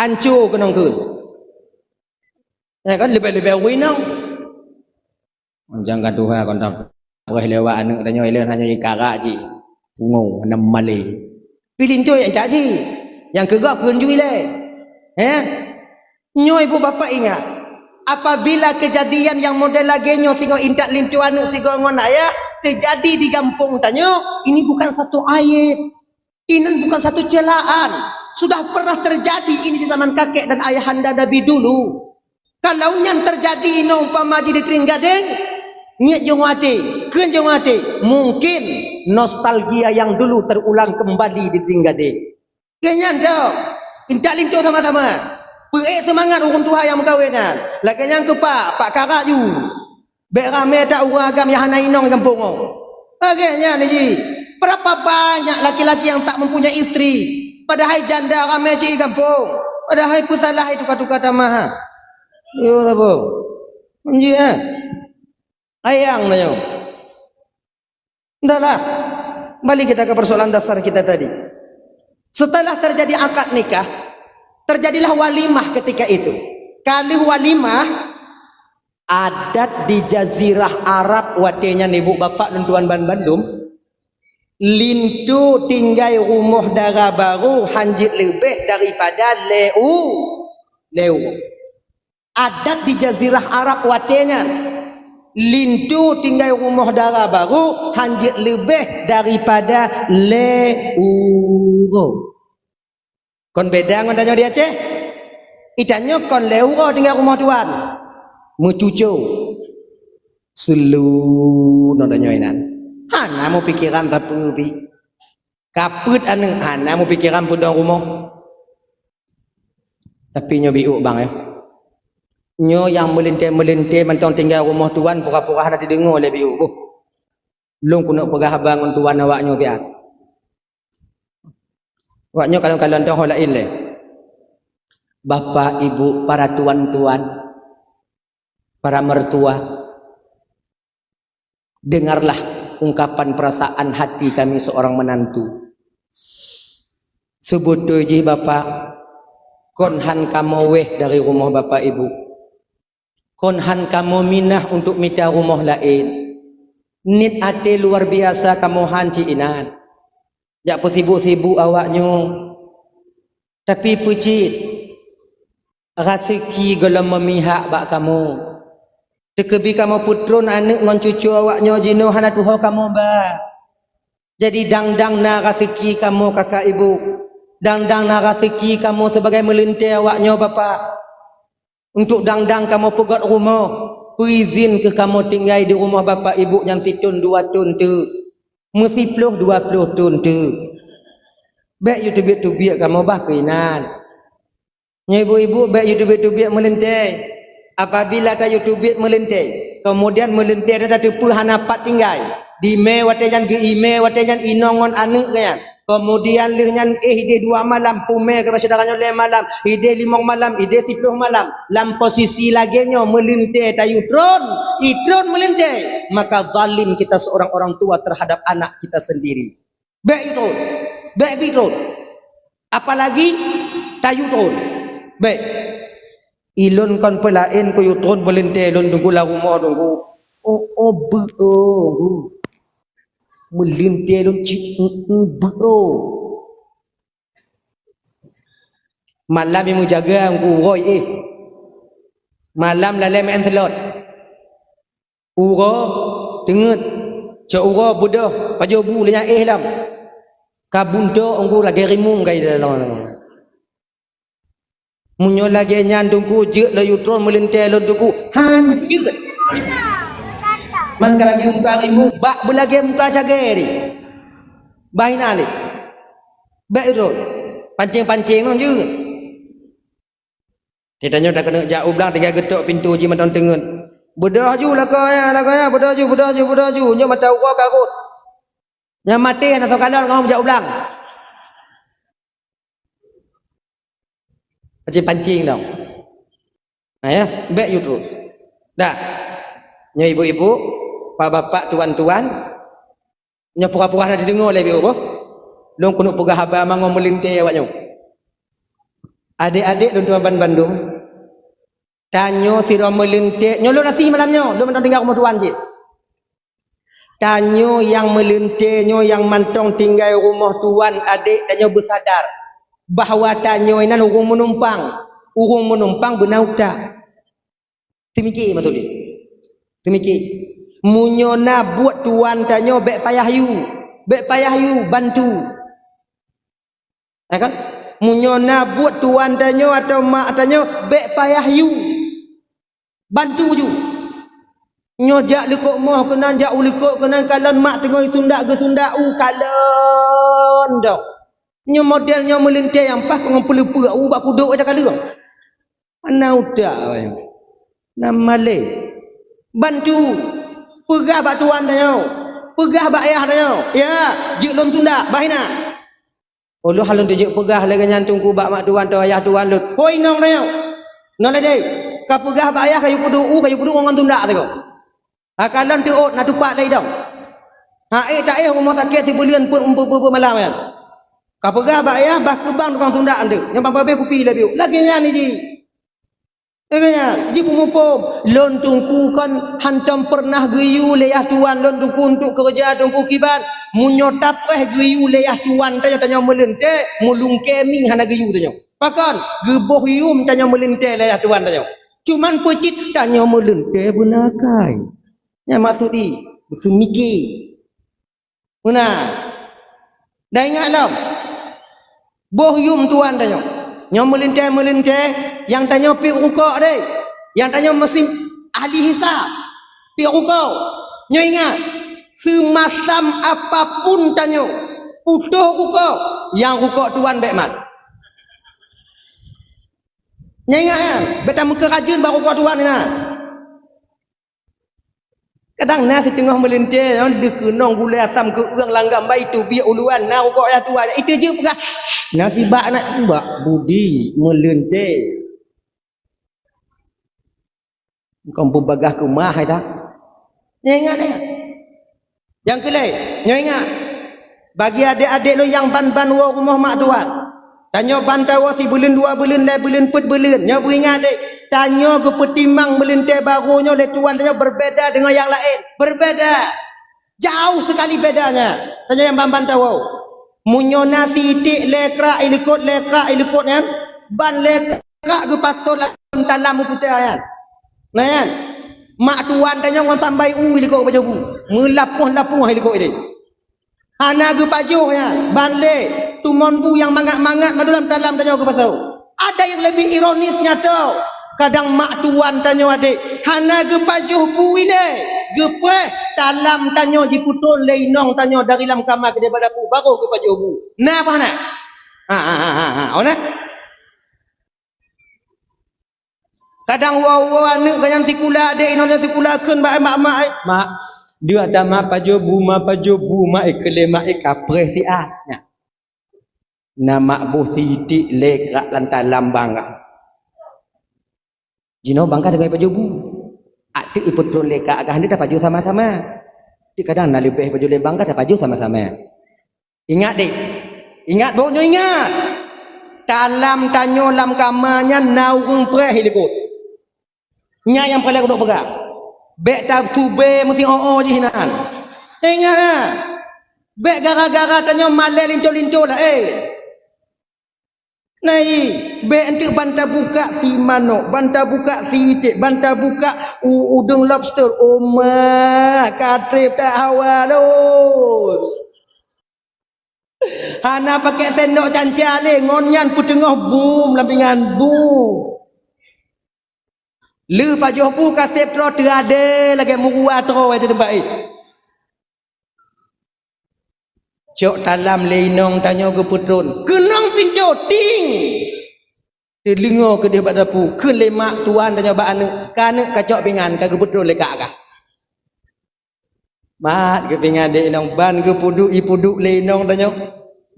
Anco keunong keu. Ya kan, leubeh-leubeh ureuëng inong. Jangan tuha kon tam. Wah lewat aneuëk tanyoe ilée hana nyoe karak cit. Pungo, hana malée. Pi linto nyang cak cit. Nyang keugok keuen jui lé. Eh? Nyoe ibu bapak ingat, apabila kejadian yang model lagée nyoe singoh intat linto aneuëk sigoe ngon ayah terjadi di gampông tanyoe, ini bukan satu aib. Ini bukan satu celaan. Sudah pernah terjadi ini di zaman kakek dan ayahanda Nabi dulu. Kalau nyan terjadi inoe umpama jih di Trienggadeng, niet jong até, keuen jong até, mungkin nostalgia yang dulu terulang kembali di Trienggadeng. Lagée nyan dok, intat linto sama-sama. Peuék seumangat ureuëng tuha nyang meukawen nyan. Lagée nyan keu pak, pak karak ju. Bék ramé that ureuëng agam nyang hana inong di gampông nyoe. Lagée nyan jih. Berapa banyak laki-laki yang tak mempunyai istri, padahai janda ramé cit di gampông. Padahai peusalah hai tuka-tuka tamah. Yo sabo. Manjih eh. Ayang tanyoe. Entahlah, kembali kita ke persoalan dasar kita tadi. Setelah terjadi akad nikah, terjadilah walimah ketika itu. Ka lheueh walimah, adat di jazirah Arab watée nyan ibu bapak lôn tuan ban bandum, linto tinggai rumoh dara barô hanjeuet leubeh daripada lé u-, lé uroe. Adat di jazirah Arab watée nyan, linto tinggai rumoh dara barô hanjeuet leubeh daripada lé uroe. Kon beda ngon tanyoe di Aceh. Di tanyoe kon lé uroe tinggai rumoh tuan. Meucuco. Seulu ngon tanyoe inan. Hana meupikeran sapeue pi. Ka peuet aneuëk, hana meupikeran peudong rumoh. Tapi nyoe biôk bang, eh. Nyoe nyang meulintée-meulintée mantong tinggai rumoh tuan, pura-pura hana teudeungoe lé biôk. Boh. Lôn keuneuk peugah haba ngon tuan awak nyoe siat. Awak nyoe kalon-kalon dong ho laén lé. Bapak, ibu, para tuan-tuan, para mertua, dengarlah ungkapan perasaan hati kami seorang menantu. Seubeutôi jih Bapak, kon han kamoe wéh dari rumoh Bapak Ibu. Kon han kamoe minah untuk mita rumoh laén. Niet até luar biasa kamoe han cit inan. Jak peusibuk-sibuk awak nyoe. Tapi peucit, raseuki gohlom meumihak bak kamoe. Teukeubi kamoe peutron aneuëk ngon cuco awak nyoe jinoe hana tuho kamoe ba. Jadi dang-dang na raseuki kamoe kakak ibu, dang-dang na raseuki kamoe sibagai meulintée awak nyoe bapak. Untuk dang-dang kamoe peugét rumoh, peuizin keu kamoe tinggai di rumoh bapak ibu nyan sithon dua thon teuk, meusiploh dua ploh thon teuk. Bék yue teubiet-teubiet kamoe bah keuinan. Nyoe ibu-ibu bék yue teubiet-teubiet meulintée. Apabila ka yue teubiet meulintée, keumudian meulintée nyan tateupeue hana pat tinggai. Di mé watée nyan geu-imé watée nyan inong ngon aneuëk geuh nyan. Keumudian lheueh nyan éh idéh dua malam, pumé keu syedara nyoe lhée malam, idéh limong malam, idéh siploh malam. Lam posisi lagée nyoe meulintée tayue tron, itron meulintée, maka zalim kita seorang orang tua terhadap anak kita sendiri. Bék yue tron. Bék pi tron. Apalagi tayue tron. Bék. Ilôn kon peulaén keu yue tron meulintée lôn teungku lam rumoh teungku. Oh, oh, beu, oh. Meulintée lôn cit, mm, mm, beu, oh. Malam nyang meujaga teungku uroe éh. Malam lalée meu'en seulot. Uroe teungeut, cok uroe beudôh, pajoh bu lé nyan éh lom. Ka buntok teungku lagée rimueng ka idalong. Meunyoe lagée nyan teungku jeuet laju tron meulintée lôn teungku, han jeuet. Man ka lagée muka rimueng, bak beulagée muka cagée ri. Bah inan lé. Bék rot. Pancéng-pancéng ngon jeuet. Di tanyoe takeuneuk jak u blang, tinggai geutok pintoe jih mantong teungeut. Beudôh ju lakoe nyan, lakoe nyan, beudôh ju, beudôh ju, beudôh ju. Nyoe mata uroe ka rhot. Nyang maté hana soe kalon ngon jak u blang. Pancing-pancing dong. Nah ya, bèk yue troh. Dah. Nyoe ibu-ibu, pak-bapak, tuan-tuan, nyoe pura-pura hana jideungoe lé biôh boh. Lôn keuneuk peugah haba mangat meulintèe awak nyoe. Adék-adék lôn tuan banmandum, tanyoe sidroe meulintèe, nyoe lôn asie malam nyoe, lôn mantong tinggai rumoh tuan cit. Tanyoe nyang meulintèe nyoe nyang mantong tinggai rumoh tuan, adék, tanyoe beusadar bahwa tanyoe nyan ureueng meunumpang, ureueng meunumpang beuna utak. Teumike maksud lé. Teumike. Meunyoe na buet tuan tanyoe, bèk payah yue, bèk payah yue, bantu. Ya kan? Meunyoe na buet tuan tanyoe atawa mak tanyoe, bèk payah yue. Bantu ju. Nyoe jak likot moh keunan, jak u likot keunan, kalon mak teungoh sundak, geusundak u, kalon dong. Nyoe model nyoe meulintèe nyang paih ngon peuleupeuk u bak kudok, eh, takaleueng. Hana utak awaknyan. Na malèe. Bantu. Peugah bak tuan tanyoe. Peugah bak ayah tanyoe. "Ya, jeuet lôn sundak, bah inan." Oh, lôn hana lôn teujeuet peugah lagèe nyan teungku bak mak tuan atawa ayah tuan lôn. Hôi inong tanyoe. Nyoe lé deh. Ka peugah bak ayah kayue peuduek u, kayue peuduek ngon sundak teungoh. Ha, kalon teuôt na tupat lé idong. Ha, ék taéh rumoh sakét sibuleuen peuet, peuet, peuet, peuet malam nyan. Ka peugah bak ayah, bah keubang tukang sundak anteuk. Nyang bang pabéh kupi lé biôh. Lagèe nyan jih. Lagèe nyan, jipeumuphom. Lôn teungku kon hantom peureunah geuyue lé yah tuan lôn teungku untuk keureuja teungku kiban. Meunyoe tapreh geuyue lé yah tuan tanyoe, tanyoe meulintèe, meulungkée mieng hana geuyue tanyoe. Pakon? Geuboh yum tanyoe meulintèe lé yah tuan tanyoe. Cuman peucit tanyoe meulintèe beuna akai. Nyan maksud jih, beuseumike. Meunan. Dan ingat lom, boh yum tuan tanyoe. Nyoe meulintèe-meulintèe, nyang tanyoe piep rukok deh. Nyang tanyoe meusim ahli hisab. Piep rukok. Nyoe ingat, seumasam apapun tanyoe putôh rukok, nyang rukok tuan bèk mat. Nyan ingat nyan, bèk tameukeurajeuen bak rukok tuan nyan. Kadang na siteungoh meulintèe, nyoe deuh keunong gulèe asam keu ureueng langgam bai teubiet uluan, na rukok yah tuan, iteujeuet peugah, na sibak na bak budi meulintèe. Kon peubagah keumah hai that. Nyoe ingat, eh. Nyang keu lhèe, nyoe ingat. Bagi adék-adék lôn nyang ban-ban woe rumoh mak tuan. Tanyoe ban tawoe sibuleuen, dua buleuen, lhèe buleuen, peuet buleuen. Nyoe beuingat deh, tanyoe geupeutimang meulintèe barô nyoe lé tuan tanyoe berbeda deungon nyang laén. Berbeda. Jauh sekali bedanya. Tanyoe nyang ban-ban tawoe. Meunyoe na sitik lé krak ilikot, lé krak ilikot nyan, ban lé krak geupatot lam talam u puta nyan. Nah nyan, mak tuan tanyoe ngon sambai u ilikot geupajoh bu. Meulapoh-lapoh ilikot ideh. Hana geupajoh nyan, ban lé tumon bu nyang mangat-mangat mandum lam talam tanyoe geupasoe. Ada yang lebih ironis nyan tho. Kadang mak tuan tanyoe adék hana geupajoh bu ilèe, geupreh talam tanyoe jipeutron lé inong tanyoe dari lam kama keudéh bak dapu, barô geupajoh bu. Na apa hana? Ha, ha, ha, ha, ha. Oh, na? Kadang woe-woe aneuk geuh nyan sikula, adék inong nyan sikula kheun bak mak, "Mak, eh, mak, deuh ata mak pajoh bu, mak pajoh bu, mak, eh, keu lé mak, eh, kapreh siat." Nyan. Na mak boh sitik lé krak lam talam bang kah. Jinoe bang kah teungoh pajoh bu. Até ipeutron lé krak kah, hana tapajoh sama-sama. Ti kadang na leubeh pajoh lé bang kah tapajoh sama-sama. Ingat deh. Ingat boh nyoe ingat. Talam tanyoe lam kama nyan na ureueng preh ilikot. Nyan nyang paleng keuneuk peugah. Bèk tasubé meusiôh-ôh jih nan. Ingat na. Bèk gara-gara tanyoe malèe linto-linto laén. Nah, bèk enteuk ban tabukak si manok, ban tabukak si iték, ban tabukak u-, udeueng lobster. Oma, ka trép that hawa lôn. Hana pakék sendok canca lé, ngon nyan peuteungoh bum lam pingan bum. Lheueh pajoh bu ka sép troe teuadé lagèe meuruwa troe di teumpat éh. Cok talam lé inong tanyoe geupeutron. Keunong pintoe, ting! Teudeungoe keudeh bak dapu, kheun lé mak tuan tanyoe bak aneuk, ka aneuk kacok pingan, ka geupeutrôn lé kak kah. Mat geupingan deh inong, ban geupeuduek, ipeuduek lé inong tanyoe.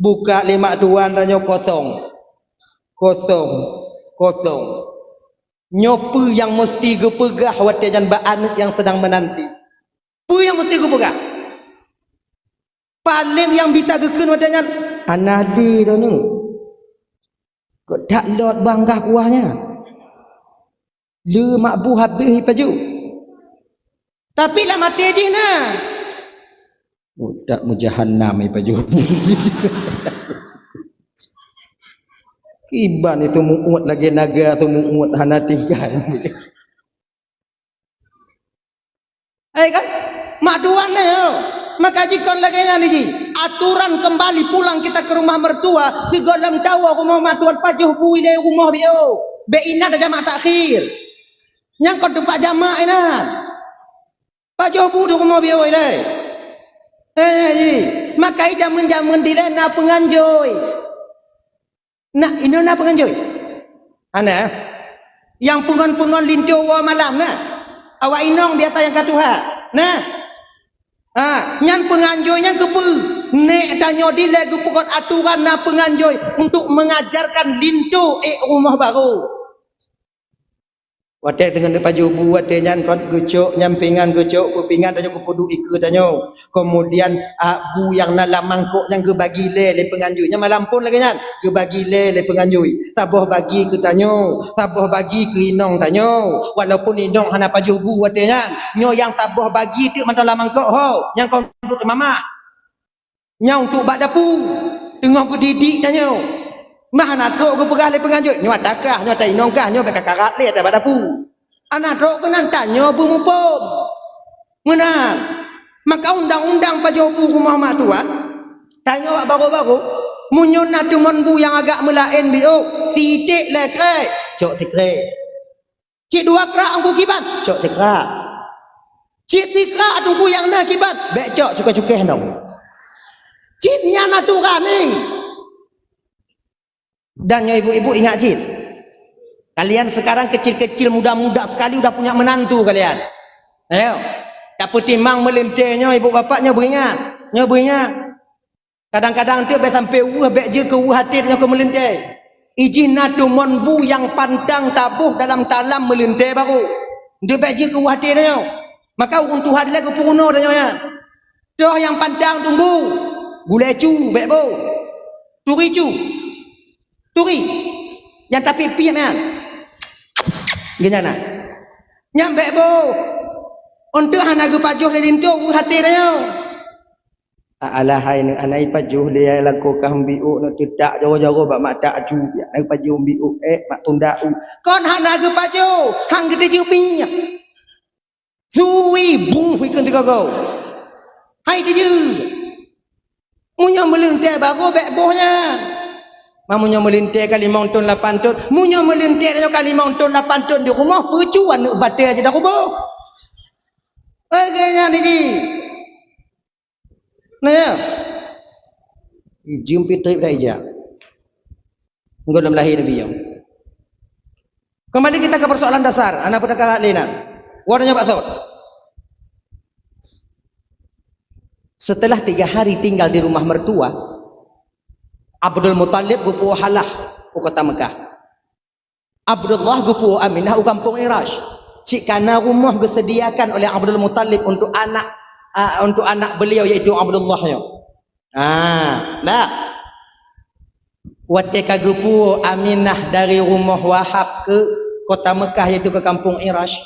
Buka lé mak tuan tanyoe, kosong. Kosong. Kosong. Nyoe peue nyang meusti geupeugah watée nyan bak aneuk nyang seudang meunanti? Peue nyang meusti geupeugah? Paléng nyang bisa geukheun watée nyan, "Hana lé droeneuh. Kok that lot bang gah kuah nyan. Le mak bu habéh ipajoh." Tapi lam até jih na. "Oh, that meujahannam ipajoh." Kiban itu muut lagée naga, tu muut hana tinggai. Hai kan? Mak tuan na, maka jikon lagée nyan jih. Aturan kembali pulang kita ke rumah mertua, sigohlom tawoe rumoh mak tuan, pajoh bu ilée rumoh biôh. Bék inan jamak takhir. Nyang kon teumpat jamak inan. Pajoh bu di rumoh biôh ilée. Eh, jih. Maka jameun-jameun dilée na peunganjoi. Nah, inong na peunganjoi? Hana. Nyang peungon-peungon linto woe malam na. Awak inong biasa nyang ka tuha. Nah. Ha, nyan peunganjoi nyan keupeue? Nék tanyoe dilée geupeugét aturan na peunganjoi untuk mengajarkan linto ék rumoh barô. Watée deungon neupajoh bu watée nyan kon geucok, nyan pingan geucok, peue pingan tanyoe geupeuduek ikeue tanyoe. Keumudian, a, bu nyang na lam mangkok nyan geubagi lé lé peunganjoi. Nyan malam phon lagée nyan, geubagi lé lé peunganjoi. Saboh bagi keu tanyoe, saboh bagi keu inong tanyoe. Walaupun inong hana pajoh bu watée nyan, nyoe nyang saboh bagi teuk mantong lam mangkok ho, nyang kon untuk mamak. Nyoe untuk bak dapu, teungoh geudidik tanyoe. Mah hana trok geupeugah lé peunganjoi, nyoe ata kah, nyoe ata inong kah, nyoe bèk kakarat lé ata bak dapu. Hana trok keunan tanyoe beumuphom. Meunan. Maka undang-undang pajoh bu rumoh mak tuan, tanyoe bak barô-barô, meunyoe na teumon bu nyang agak meulaén biôh, titék lé krek, cok tikrek. Cit dua krak Teungku kiban, cok tikrak. Cit tikrak Teungku nyang na kiban, bèk cok cukéh-cukéh nong. Cit nyan aturan nyoe. Dan nyoe ibu-ibu ingat cit. Kalian sekarang kecil-kecil, muda-muda sekali udah punya menantu kalian. Ayo. Tapeutimang meulintèe nyoe ibu bapak nyoe beuingat. Nyoe beuingat. Kadang-kadang teuk bèk sampoe weueh, bèk jeuet keu weueh até tanyoe keu meulintèe. Ijih na teumon bu nyang pantang taboh dalam talam meulintèe barô. Teuk bèk jeuet keu weueh até tanyoe. Maka ureueng tuha dilèe geupeurunoe tanyoe nyan. Toh nyang pantang tunggu. Gulèe cu, bèk boh. Turi cu. Turi. Nyang tapiep-piep nyan. Geuhnyan na. Nyan bèk boh. Eunteuk hana geupajoh lé linto weueh até tanyoe. Alah hai neuh, hana ipajoh lé ai lakoe kah mbiôk, neuh teutak jaroe-jaroe bak mak tak aju piak, hana ipajoh mbiôk, ék mak tunda u. Kon hana geupajoh, han geuteujeuet minyeuk. Sui bung hui keu teugogo. Hai teujeuet. Meunyoe meulintèe barô bèk boh nyan. Ma meunyoe meulintèe ka limong thon lapan thon, meunyoe meulintèe nyoe ka limong thon lapan thon di rumoh, peucue aneuk batèe aja dah kuboh. Lagèe nyan jih. Nah, ya. Ijeuem pih trép dah ija. Enggak dalam lahé Nabi nyoe. Kembali kita ke persoalan dasar, ana peuteuka lé na. Wara nyoe bak thot. Setelah tiga hari tinggal di rumah mertua, Abdul Muthalib geupuwoe halah u kota Mekah. Abdullah geupuwoe Aminah u kampung Irash. Cit kana rumoh geuseudiakan oleh Abdul Muthalib untuk anak, a, untuk anak beliau, yaitu Abdullah nyoe. Ah, dah. Watèe ka geupuwoe Aminah dari rumoh Wahab keu kota Mekah, yaitu keu kampung Irash.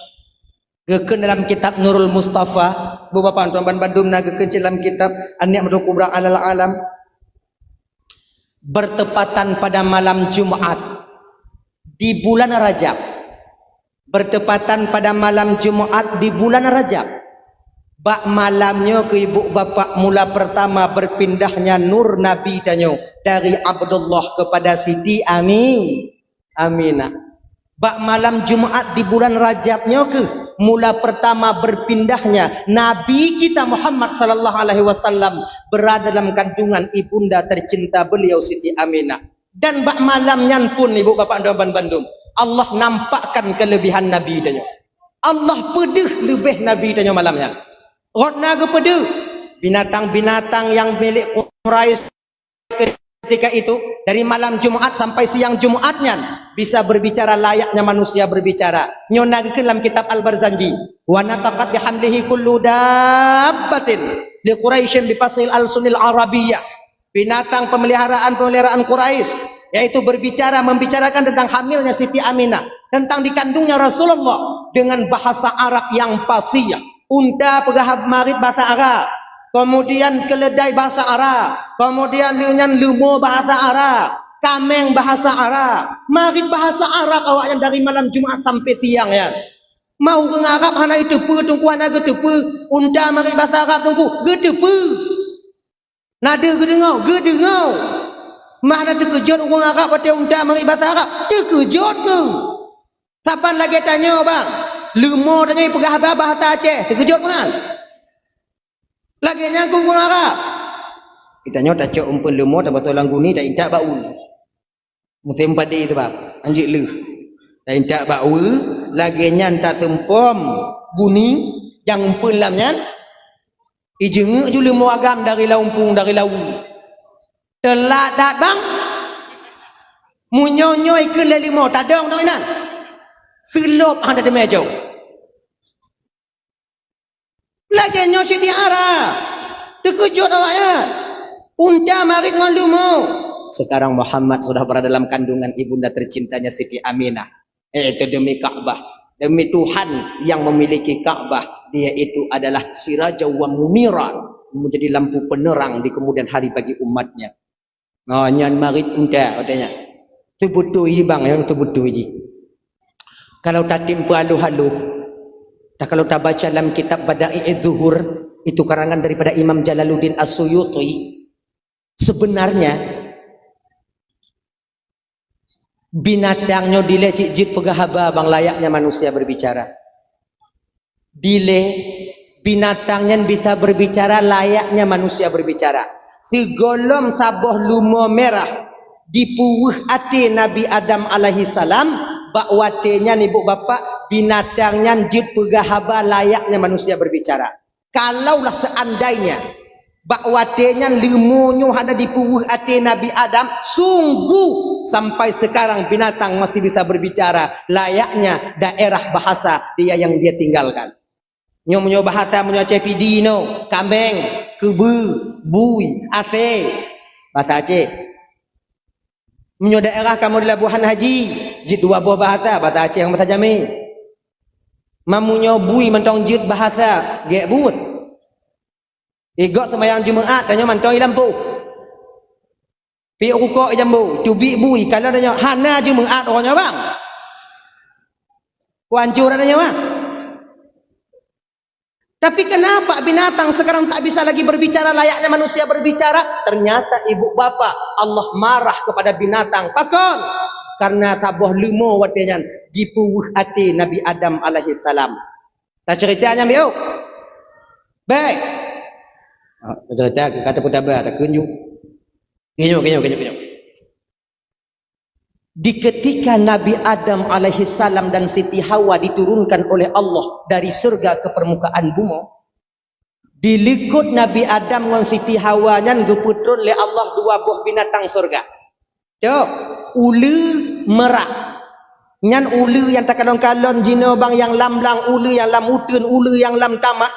Geukheun dalam kitab Nurul Mustafa, bu bapak tuan ban bandum na geukheun cit dalam kitab An-Ni'matul Kubra Alal Alam. Bertepatan pada malam Jumat di bulan Rajab. Bertepatan pada malam Jumat di bulan Rajab. Bak malam nyoe keu ibu bapak mula pertama berpindahnya nur Nabi tanyoe dari Abdullah kepada Siti Ami-, Aminah. Bak malam Jumat di bulan Rajab nyoe keuh mula pertama berpindahnya Nabi kita Muhammad sallallahu alaihi wasallam berada dalam kandungan ibunda tercinta beliau Siti Aminah. Dan bak malam nyan pun, ibu bapak dan bandum, Allah nampakkan kelebihan Nabi tanyoe. Allah peudeuh leubeh Nabi tanyoe malam nyan. Rot na geupeudeuh binatang-binatang nyang milék Quraisy ketika itu, dari malam Jumat sampai siang Jumat nyan, bisa berbicara layaknya manusia berbicara. Nyoe na geukheun lam kitab Al-Barzanji, "Wa nataqat bihamlihi kullu dabbatin li Quraisyin bi fasil alsunil Arabiyyah." Binatang pemeliharaan-pemeliharaan Quraisy, yaitu berbicara, membicarakan tentang hamilnya Siti Aminah, tentang dikandungnya Rasulullah dengan bahasa Arab yang fasih. Unta peugah marit bahasa Arab, kemudian keledai bahasa Arab, kemudian lé nyan leumo bahasa Arab, kameng bahasa Arab, marit bahasa Arab awaknyan dari malam Jumat sampai siang nyan. Mau ureuëng Arab hana geuteupeue, Teungku, hana geuteupeue, unta marit bahasa Arab, Teungku, geuteupeue. Na deuh geudeungoe? Geudeungoe. Mah na teukeujot ureuëng Arab watée unta marit bahasa Arab? Teukeujot kheueh. Saban lagée tanyoe, bang, leumo tanyoe peugah haba bahasa Aceh, teukeujot meunan. Lagée nyan keu ureuëng Arab. Geutanyoe tacok umpeuen leumo, tabasoe lam guni, taintak bak u. Musém padé teuh, bang, anjeuk leuh. Taintak bak u, lagée nyan taseumpom guni, nyang umpeuen lam nyan, ijeungeuk ju leumo agam dari lam umpung, dari lam u. Teulat that, bang. Meunyoe nyoe ikheun lé leumo, tadong dong inan. Seulop hana teumé jok. Lagée nyoe cit di Arab. Teukeujot awaknyan. Unta marit ngon leumo. Sekarang Muhammad sudah berada dalam kandungan ibunda tercintanya Siti Aminah. Eh, itu demi Ka'bah. Demi Tuhan yang memiliki Ka'bah. Dia itu adalah siraja wa munira. Menjadi lampu penerang di kemudian hari bagi umatnya. Oh, nyan marit unta, katanya. Teubeutôi, bang, nyang teubeutôi jih. Kalau tatim peualoh-aloh, dah kalau tabaca dalam kitab Bada'i'idz Zuhur, itu karangan daripada Imam Jalaluddin As-Suyuti, sebenarnya binatang nyoe dilée cit jeuet peugah haba, bang, layaknya manusia berbicara. Dilée binatang nyan bisa berbicara layaknya manusia berbicara. Sigohlom saboh leumo mirah dipeuweueh até Nabi Adam alaihissalam, bak watée nyan, ibu bapak, binatang nyan jeuet peugah haba layaknya manusia berbicara. Kalaulah seandainya bak watée nyan leumo nyoe hana dipeuweueh até Nabi Adam, sungguh sampai sekarang binatang masih bisa berbicara layaknya daerah bahasa dia yang dia tinggalkan. Nyoe meunyoe bahasa meunyoe Aceh Pidie nyoe, kameng, keubeue, bui, asée. Bahasa Aceh. Meunyoe daerah kamoe di Labuhan Haji, jeuet dua boh bahasa, bahasa Aceh ngon bahasa Jamé. Meunyoe bui mantong jeuet bahasa, gét buet. Igok seumayang Jumeu'at, tanyoe mantong i lampôh. Piep rukok i jambo, teubiet bui, kalon tanyoe hana Jumeu'at uroe nyoe, bang. Kuancor tanyoe, bang. Tapi kenapa binatang sekarang tak bisa lagi berbicara layaknya manusia berbicara? Ternyata ibu bapak, Allah marah kepada binatang. Pakon? Karena saboh leumo watée nyan jipeuweueh até Nabi Adam alaihissalam. Taceurita nyan, biôh. Baik. Ha, taceurita, kata peutaba, takheun ju. Geunyoe, geunyoe, geunyoe, geunyoe. Di ketika Nabi Adam alaihissalam dan Siti Hawa diturunkan oleh Allah dari syurga ke permukaan bumoe, di likot Nabi Adam ngon Siti Hawa nyan geupeutron lé Allah dua boh binatang syurga. Cok, uleue, merak. Nyan uleue nyang takalon-kalon jinoe, bang, nyang lam blang uleue, nyang lam uteuen uleue, nyang lam tamak.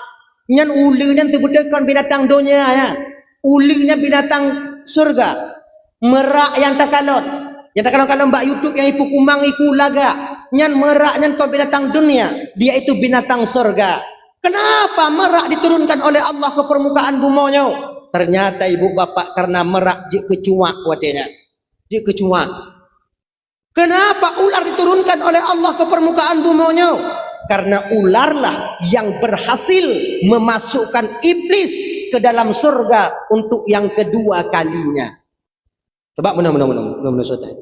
Nyan uleue nyan seubeutôi kon binatang donya nyan. Uleue nyan binatang syurga. Merak nyang takalon, nyang takalon-kalon bak YouTube nyang ipeukumang iku lagak, nyan merak nyan kon binatang dunia, dia itu binatang syurga. Kenapa merak diturunkan oleh Allah ke permukaan bumoe nyoe? Ternyata ibu bapak, karena merak jeuet keu cuak watée nyan. Jeuet keu cuak. Kenapa ular diturunkan oleh Allah ke permukaan bumoe nyoe? Karena ularlah yang berhasil memasukkan iblis ke dalam surga untuk yang kedua kalinya. Sebab meunoe, meunoe, meunoe, meunoe, meunoe, saudara.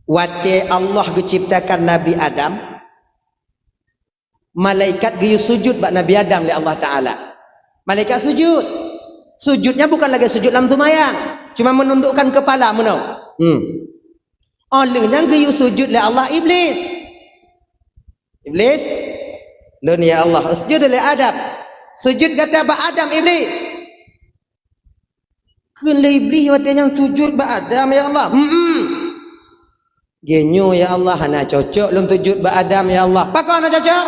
Watée Allah geuciptakan Nabi Adam, malaikat geuyue sujut bak Nabi Adam lé Allah Taala. Malaikat sujut. Sujudnya bukan lagée sujud lam seumayang, cuma menundukkan kepala meunoe. Hmm. Óh lheueh nyan geuyue sujud lé Allah Iblis. Iblis, "Lôn ya Allah." Sujud lé Adam. "Sujud gata bak Adam, Iblis." Kheun lé Iblis watée nyan, "Sujud bak Adam ya Allah." Hmm. "Geunyoe ya Allah, hana cocok lôn sujud bak Adam ya Allah." "Pakon hana cocok?"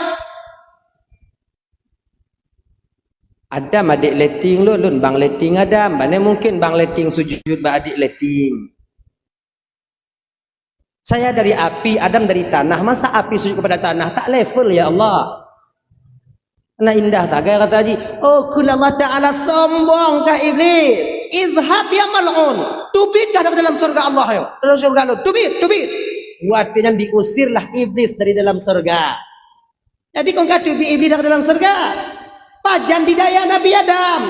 "Adam adék leting lôn, lôn bang leting Adam. Bagaimana mungkin bang leting sujud bak adék leting? Saya dari api, Adam dari tanah. Masa api sujud kepada tanah? Tak level ya Allah." Nah, indah tak gaya kata haji? Oh, kheun Allah Ta'ala, "Sombong kah Iblis? Izhab ya mal'un. Teubiet kah dari dalam surga Allah, yo. Dalam surga lôn. Teubiet, teubiet." Watée nyan diusirlah Iblis dari dalam surga. Jadi kon ka teubiet Iblis dari dalam surga. Pajan di daya Nabi Adam.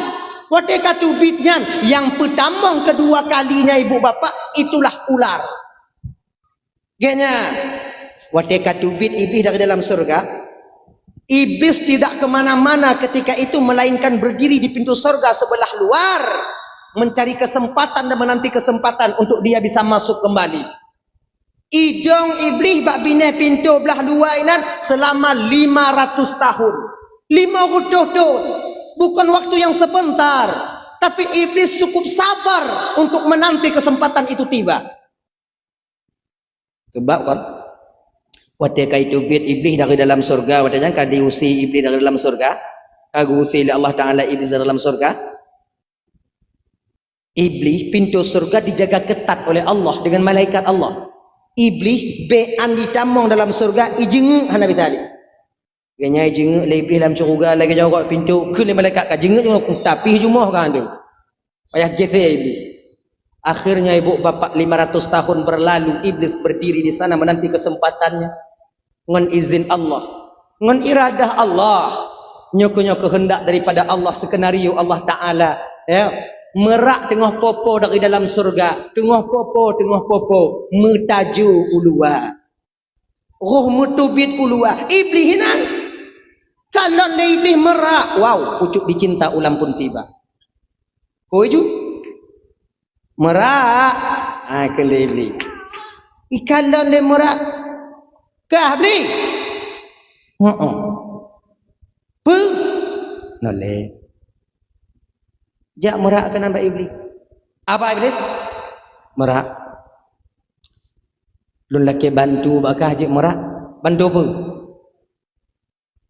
Watée ka teubiet nyan, nyang peutamong keudua kalinya ibu bapak, itulah ular. Gét nyan, watée ka teubiet Iblis dari dalam surga, Iblis tidak ke mana-mana ketika itu melainkan berdiri di pintu surga sebelah luar, mencari kesempatan dan menanti kesempatan untuk dia bisa masuk kembali. Idong Iblis bak binéh pintoe blah luwa inan selama lima ratus tahun. Lima ratus tahun. Bukan waktu yang sebentar. Tapi Iblis cukup sabar untuk menanti kesempatan itu tiba. Sebab kan, watée ka teubiet Iblis dari dalam surga, watée nyan ka diusir Iblis dari dalam surga, ka geuusir lé Allah Ta'ala Iblis dari dalam surga. Iblis, pintoe surga dijaga ketat oleh Allah dengan malaikat Allah. Iblis bék an jitamong dalam surga, ijeungeuk hana bisa lé. Geuhnyan ijeungeuk lé Iblis lam syeuruga lagée jaroe pintoe, kheun lé malaikat ka jeungeuk, jeungeuk, tapi jumoh ka andeueng. Payah geusé Iblis. Akhirnya ibu bapak lima ratus tahun berlalu, Iblis berdiri di sana menanti kesempatannya. Ngon izin Allah, ngon iradah Allah, nyoe keuh, nyoe keuheundak daripada Allah, skenario Allah Ta'ala, ya. Merak teungoh popo dari dalam surga, teungoh popo, teungoh popo, meutaju u luwa. Roh meuteubiet u luwa. Iblis inan. Kalon lé Iblis merak, wow, pucuk dicinta ulam pun tiba. Hoi ju. Merak. Ah, kheun lé Iblis. Ikalon lé merak. Kah, Iblis? Heeh. Peue? Nolé. Jak merak keunan bak Iblis. Apa Iblis? Merak. Lôn lakée bantu bak kah jeuet merak. Bantu peue?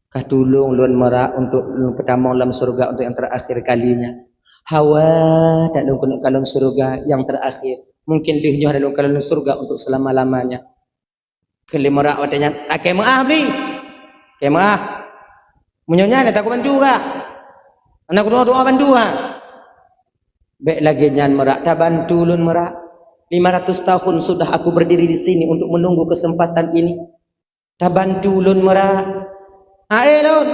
Kah tulông lôn merak untuk lôn peutamong lam syeuruga untuk nyang teurakhir kalinya. Hawa that lôn keuneuk kalon syeuruga nyang teurakhir. Mungkin lheueh nyoe hana lôn kalon syeuruga untuk seulama-lamanya. Kheun lé merak watée nyan, "Lakée meuáh, Bli. Lakée meuáh. Meunyoe nyan, hana kubantu kah. Hana kudoa-doa bantu kah." "Bék lagée nyan merak, tabantu lôn merak. Lima ratus tahun sudah aku berdiri di sini untuk menunggu kesempatan ini. Tabantu lôn merak. Aé lôn."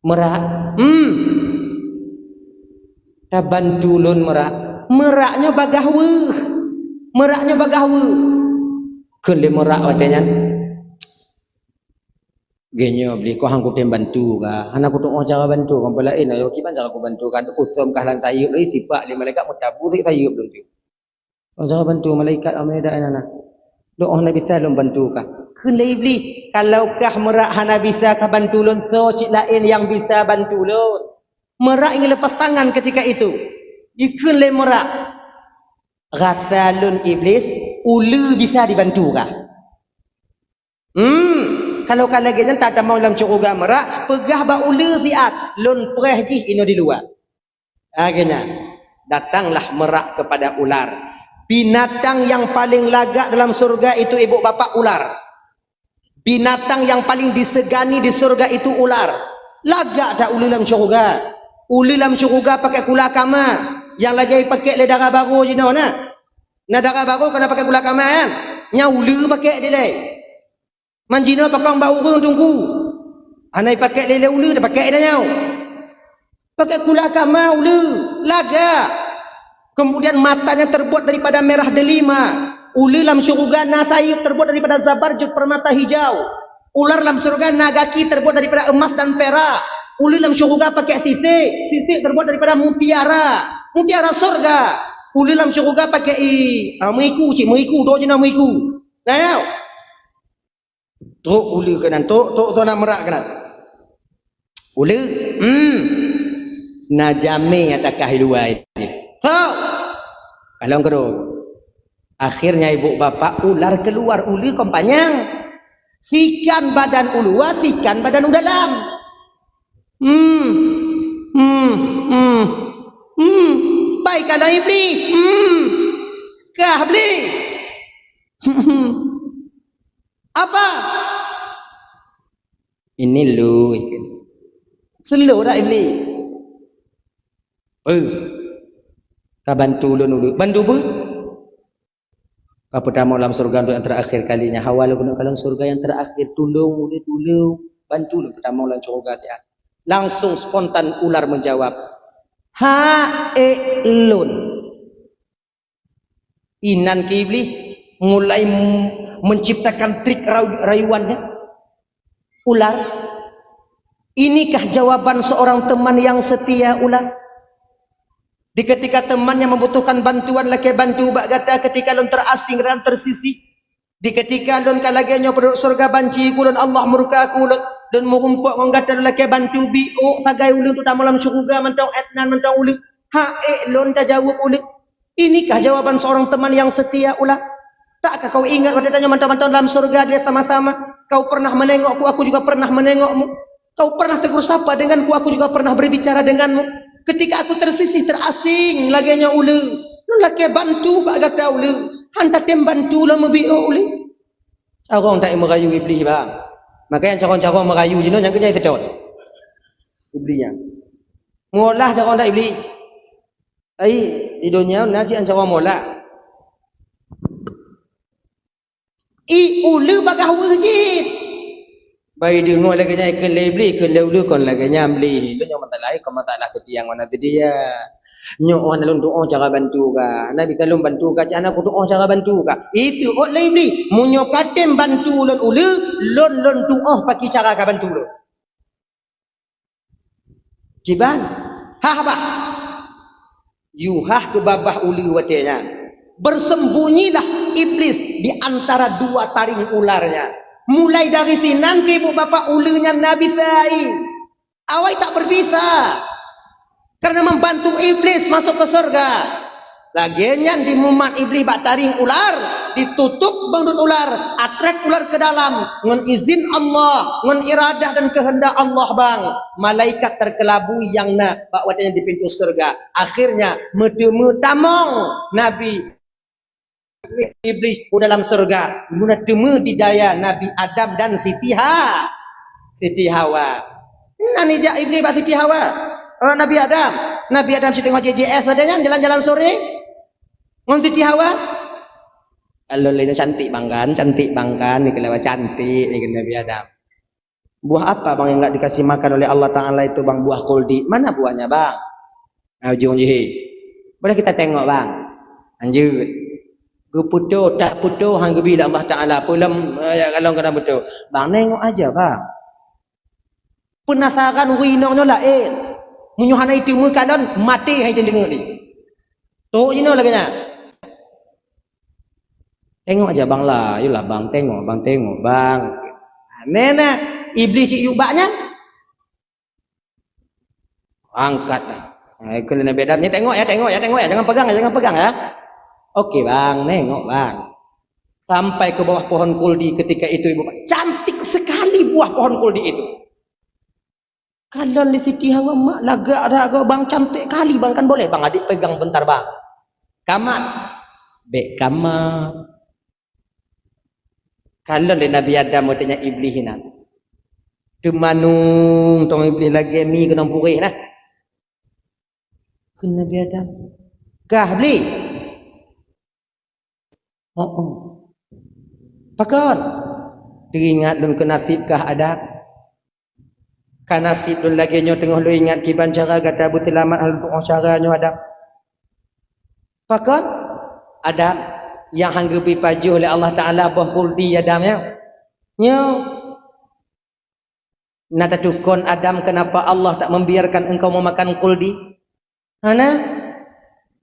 Merak. Hmm. Tabantu lôn merak. Merak nyoe bagaih weueh. Merak nyoe bagaih weueh. Kheun lé merak watée nyan. "Geuhnyoe Bli, kah han kutem bantu kah. Hana kutuoh cara bantu kah, peulaén ayo kiban cara kubantu kah. Kusöm kah lam sayeuep lé sipak lé malaikat meutabu sit sayeuep lôn tu. Cara bantu malaikat amai dak nana. Doa hana bisa lôn bantu kah." Kheun lé Iblis, "Kalau kah merak hana bisa kah bantu lôn, soe cit laén nyang bisa bantu lôn?" Merak ingin lepas tangan ketika itu. Jikheun lé merak, "Rasa lôn Iblis, uleue bisa dibantu kah?" Hmm, kalau ka lagée nyan tatamong lam syeuruga merak, peugah bak uleue siat, lôn preh jih inoe di luwa. Akhirnya, datanglah merak kepada ular. Binatang yang paling lagak dalam syeuruga itu, ibu bapak, ular. Binatang yang paling disegani di syeuruga itu ular. Lagak that uleue lam syeuruga. Uleue lam syeuruga pakai kula kama, nyang lagée pakai lé dara barô jinoe na. Na dara barô kana pakai kula kama kan? Nyan uleue pakai dilée. Man jinoe pakon bak ureuëng teungku. Hana ipakék lé-lé uleue, tapakék ida nyoe. Pakék kula kama uleue, lagak. Kemudian matanya terbuat daripada merah delima. Uleue lam syeuruga na sayeuep terbuat daripada zabarjud permata hijau. Ular lam syeuruga na gaki terbuat daripada emas dan perak. Ulèe lam syeuruga pakai sisek, sisek terbuat daripada mutiara, mutiara syeuruga. Ulèe lam syeuruga pakai i, ah, meuiku, cit meuiku, dok jinoe meuiku. Nah, ya. Trok ulèe keunan, trok, trok zona merak keunan. Ulèe, hmm. Na jamé atawa kah i luwa. So, kalon keudroe. Akhirnya ibu bapak ular keluar ulèe kon panyang. Sikan badan u luwa, sikan badan u dalam. Hmm. Hmm. Hmm. Hmm. Pai kalon Iblis. Hmm. Kah Iblis. Apa? Ini lu. Seuleuh dak Iblis. Eh. Ka bantu lôn ulèe. Bantu peue? Ka peutamong lam syeuruga untuk yang terakhir kalinya. Hawa lôn keuneuk kalon syeuruga yang terakhir. Tulông ulèe, tulông. Bantu lôn peutamong lam syeuruga siat. Langsung spontan ular menjawab, "Ha, ék lôn." Inan keu Iblis mulai m-, menciptakan trik rayu-, rayuannya. Ular, inikah jawaban seorang teman yang setia, ular? Di ketika temannya membutuhkan bantuan, lakèe bantu bak gata ketika lôn terasing dan tersisih. Di ketika lôn ka lagèe nyoe peuduek syeuruga banci ku lôn, Allah murka ku lôn, lôn meurumpok ngon gata lôn lakèe bantu, biôk sagai ulèe untuk tamong lam syeuruga mantong, étnan mantong ulèe. Ha, ék lôn tajaweueb ulèe. Inikah jawaban seorang teman yang setia, ular? Takkah kau ingat watèe tanyoe mantong-mantong dalam syeuruga di sama-sama? Kau pernah menengokku, aku juga pernah menengokmu. Kau pernah tegur sapa denganku, aku juga pernah berbicara denganmu. Ketika aku tersisih, terasing, lagèe nyoe ulèe, lôn lakèe bantu bak gata ulèe. Han tatém bantu lôn meubiôk ulèe. Carông that meurayu Iblis, bang. Makanya carông-carông meurayu jinoe nyang keujai seutôt. Iblis nyan. Meuolah carông that Iblis. Ai, di donya na cit ancawa mola. I ulèe bagaih weueh cit. Bai deungoe lagèe nyan, ikheun lé Iblis, ikheun lé ulèe kon lagèe nyan, Iblis. Lôn nyoe masalah, kon masalah seudia ngon seudia. Nyoe oh na lôn tuoh cara bantu ka. Na bisa lôn bantu ka, cit hana kutuoh cara bantu ka. Itu ôt lé Iblis. Meunyoe katém bantu lôn ulèe, lôn, lôn tuoh pakri cara ka bantu lôn. Kiban? Hah bah. Yuhah keu babah ulèe watèe nyan. Bersembunyilah Iblis di antara dua taring ular nyan. Mulai dari sinan keu ibu bapak ulèe nyan na bisa. Awai tak berbisa. Karena membantu Iblis masuk ke surga. Lagèe nyan dimumat Iblis bak taring ular, ditutup beunduet ular, atrek ular keu dalam, ngon izin Allah, ngon iradah dan keuheundak Allah, bang. Malaikat terkelabui nyang na bak watèe nyan di pintoe syeuruga. Akhirnya, meuteumé tamong Nabi Iblis u dalam syeuruga, guna teumé di daya Nabi Adam dan Siti Ha-, Siti Hawa. Nan ijak Iblis bak Siti Hawa. Oh, Nabi Adam. Nabi Adam cit teungoh J J S watèe nyan, jalan-jalan sore. Ngon Siti Hawa. Alon lé nyoe cantik bang kan, cantik bang kan, ni kelewa cantik ni kan Nabi Adam. Buah apa bang yang enggak dikasih makan oleh Allah Ta'ala itu bang, buah khuldi? Mana buahnya bang? Nah, ujung jih. Boleh kita tengok bang. Lanjut. Geupeutoh, tak peutoh, han geubi lé Allah Ta'ala. Peulom, eh, ya, kalon kena beutôi. Bang, nengok aja bang. Peunasaran ureueng inong nyoe laén. Meunyoe hana iteumé kalon, maté hai deungoe lé. Trok jinoe lagèe nyan. Tengok aja bang lah, yolah bang tengok, bang tengok, bang. Nah, nah, Iblis cit yub bak nyan. Angkat dah. Nah, ikheun lé Nabi Adam, "Ni tengok ya, tengok ya, tengok ya, jangan pegang ya, jangan pegang ya." "Oke bang, nengok bang." Sampai ke bawah pohon kuldi ketika itu ibu, cantik sekali buah pohon kuldi itu. Kalon lé Siti Hawa, "Mak, lagak dak kok bang, cantik kali bang, kan boleh bang adik pegang bentar bang?" "Kamat." "Bèk kamat." Kalon lé Nabi Adam watèe nyan Iblis inan. Teumanung tong Iblis lagèe mi keunong puréh nah. Kheun Nabi Adam, "Kah Iblis?" "Oh, oh." "Pakon?" "Teuingat lôn keu naseb kah Adam. Ka naseb lôn lagèe nyoe teungoh lôn ingat kiban cara gata beuseulamat, hana lôn tuoh cara nyoe Adam." "Pakon?" "Adam, nyang han geubri pajoh lé Allah Ta'ala boh khuldi Adam nyan." "Nyoe." Na tatukon Adam, kenapa Allah tak membiarkan engkau memakan kuldi? Hana.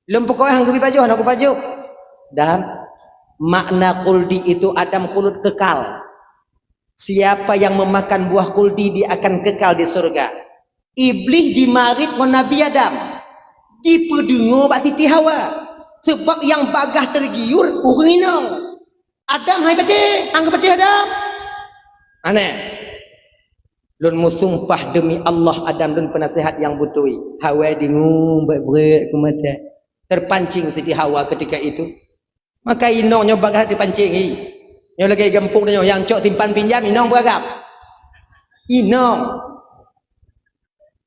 Lom pokok han geubi pajoh, na kupajoh. Dan makna kuldi itu Adam khulud kekal. Siapa yang memakan buah kuldi, dia akan kekal di surga. Iblis dimarit ngon Nabi Adam. Dipeudeungoe bak Siti Hawa. Sebab nyang bagah tergiur ureuëng inong. Adam hai patéh, anggap patéh Adam. Aneh. Lôn meusumpah demi Allah, Adam lôn peunasihat nyang beutôi. Hawa deungoe, beuet-beuet keu mata. Terpancing Siti Hawa ketika itu. Maka inong nyoe bagah dipancing, hi. Nyoe lagée gampông nyoe, nyang cok simpan pinjam, inong beuragam. Inong.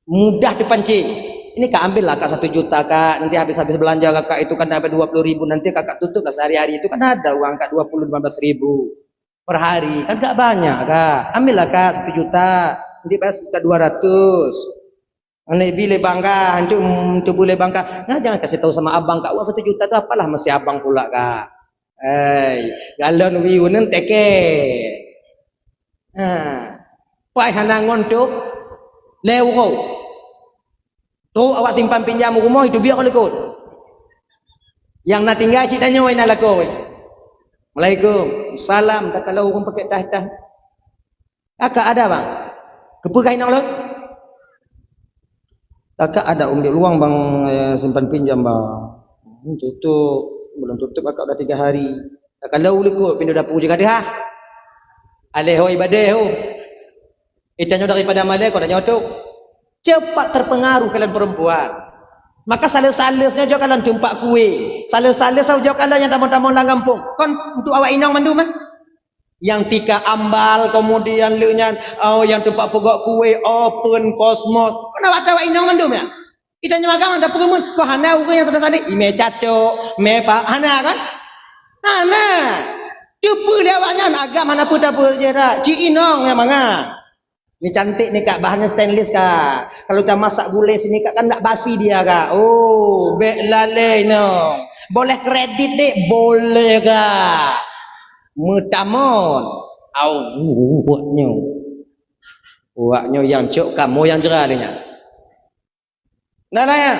Mudah dipancing. Ini, Kak, ambillah, Kak, satu juta, Kak. Nanti habis-habis belanja Kakak itu kan dapat dua puluh ribu. Nanti Kakak tutuplah sehari-hari. Itu kan ada uang, Kak, dua puluh, lima belas ribu per hari. Kan gak banyak, Kak. Ambillah, Kak, satu juta. Nanti bayar sejuta dua ratus. Leubeh lé bangga, untuk, untuk boleh bangga. Nah, jangan kasih tahu sama abang, Kak. Uang satu juta tu apalah masih abang pula, Kak. Hei, galon wiu nyan teke. Ha. Pai hana ngon tu, lé uroe. Tu awak simpan pinjam rumoh, itu biar likot. Nyang na tinggai cit tanyoe na lakoe. Assalamualaikum. Salam, takalon ureuëng pakai tah-tah. Kakak ada, Bang? Keupeue ka inong lôn? Kakak ada umbik luang, Bang, eh, simpan pinjam, Bang. Hmm, tutup. Belum tutup, Kakak udah tiga hari. Takalon likot pintoe dapur jih ka deuh, ha? Aleh hoi badeh, ho. Itanyoe daripada malée, kok tanyoe tu. Cepat terpengaruh kalian perempuan. Maka sales-sales nyoe jok kalon teumpat kue. Sales-sales nyoe jok kalon nyang tamong-tamong lam gampông. Kon untuk awak inong mandum, eh? Nyang tika ambal, kemudian lé nyan, oh, nyang teumpat peugok kue, open cosmos. Kon awak, awak inong mandum, ya? Itanyoe agam ada peureumeun, kok hana ureuëng nyang teuka tadi, imé catok, mé pa, hana kan? Hana. Keupeue lé awak nyan, agam hana peue tapeue jih dak, ci inong nyang mangat. Ni cantik ni, Kak, bahannya stainless, Kak. Kalau kita masak gulai sini, Kak, kan ndak basi dia, Kak. Oh, bék lalée inong. Boleh kredit, Dek? Boleh, Kak. Meutamon. Au, uwak nyoe. Uwak nyoe nyang cok, kamoe nyang jra lé nyan. Nah, nah, ya.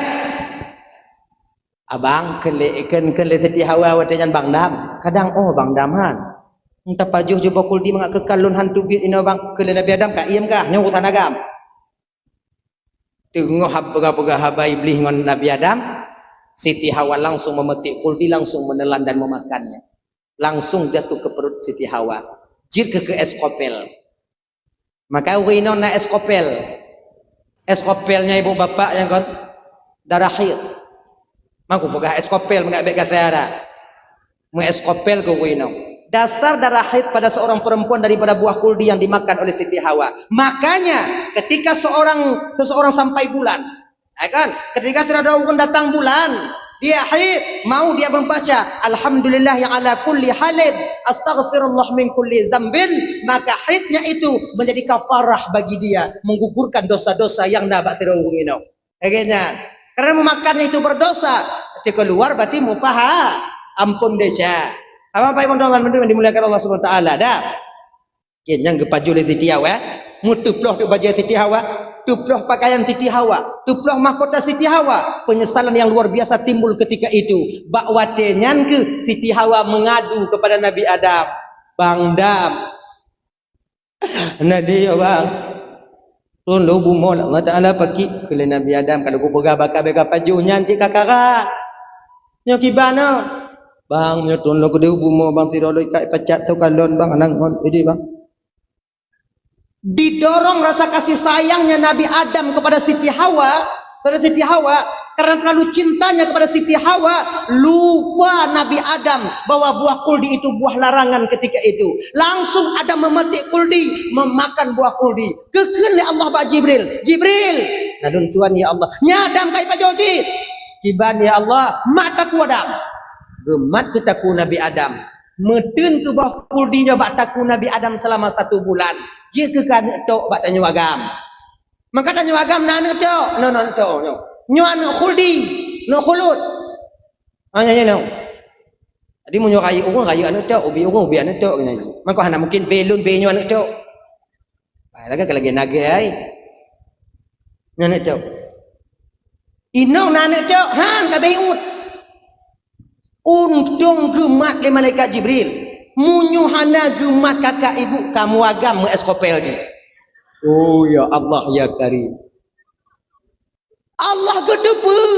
Abang, keu lé, keu, keu lé Siti Hawa watée nyan Bang Dam. Kadang, oh, Bang Dam han. Entah pajoh jubah kuldi mangat keukalon hantu biet inoe, Bang. Keu lé Nabi Adam ka iem kah? Nyoe urusan agam. Teungoh hab-, peugah-peugah haba Iblih ngon Nabi Adam, Siti Hawa langsung memetik kuldi, langsung menelan dan memakannya. Langsung jatuh ke perut Siti Hawa. Jeuet keu, keu es kopel. Maka ureuëng inong na es kopel. Es kopel nyan ibu bapak nyang kon darah haid. Maka peugah es kopel, meugah bék gata ada. Meu es kopel keu ureuëng inong. Dasar darah haid pada seorang perempuan daripada buah kuldi yang dimakan oleh Siti Hawa. Makanya ketika seorang, seseorang sampai bulan, ya kan? Ketika sudah ada orang datang bulan, dia haid, mau dia membaca, "Alhamdulillah yang ala kulli halin, astaghfirullah min kulli dzambin," maka haidnya itu menjadi kafarah bagi dia, menggugurkan dosa-dosa yang na bak sidroe ureuëng inong. Akhirnya, karena memakannya itu berdosa, ketika keluar berarti mupaha, ampun desya. Apa-apa yang dimuliakan Allah Subhanahu wa taala, dah. Nyang geupajoh lé Siti Hawa, eh? Meuteuploh teuk bajée Siti Hawa, teuploh pakaian Siti Hawa, teuploh mahkota Siti Hawa. Penyesalan yang luar biasa timbul ketika itu. Bak watée nyan keuh Siti Hawa mengadu kepada Nabi Adam, "Bang Dam, na di, ya Bang, tron lôn bumoe Allah Taala pakik." Keu lé Nabi Adam, "Ka lôn peugah baka-baka pajoh nyan cit ka karat. Nyoe kiban na, Bang, nyoe tron lôn keudeh bumoe, Bang, sidroe ikat pacak teukalon, Bang, anang ngon ideh, Bang." Didorong rasa kasih sayangnya Nabi Adam kepada Siti Hawa, kepada Siti Hawa, karena terlalu cintanya kepada Siti Hawa, lupa Nabi Adam bahwa buah kuldi itu buah larangan ketika itu. Langsung Adam memetik kuldi, memakan buah kuldi. Geukheun lé Allah bak Jibril, "Jibril, na lôn tuan, ya Allah." "Nyan Adam, kai pajoh cit?" "Kiban, ya Allah?" "Mat takue Adam." Geumat keu takue Nabi Adam. Meuteun keu buah kuldi nyoe bak takue Nabi Adam selama satu bulan. Jeuet keu ka aneuk tok bak tanyoe agam. Maka tanyoe agam na aneuk tok, na, na aneuk tok nyoe. Nyoe aneuk kuldi, aneuk kulud. Ah, nyoe, nyoe, nyoe. Jadi meunyoe rayeuk ureueng, rayeuk aneuk tok, ubit ureueng, ubit aneuk tok, nyoe. Maka hana mungkin bèe lôn, bèe nyoe aneuk tok. Hai, lagèe ka lagèe nagèe ai. Nyan aneuk cok. Inong na aneuk cok, han ka beuingat. Untông geumat lé malaikat Jibril. Meunyoe hana geumat kakak ibu, kamoe agam meu-es kopel jih. Oh, ya Allah, ya Karim. Allah geuteupeue,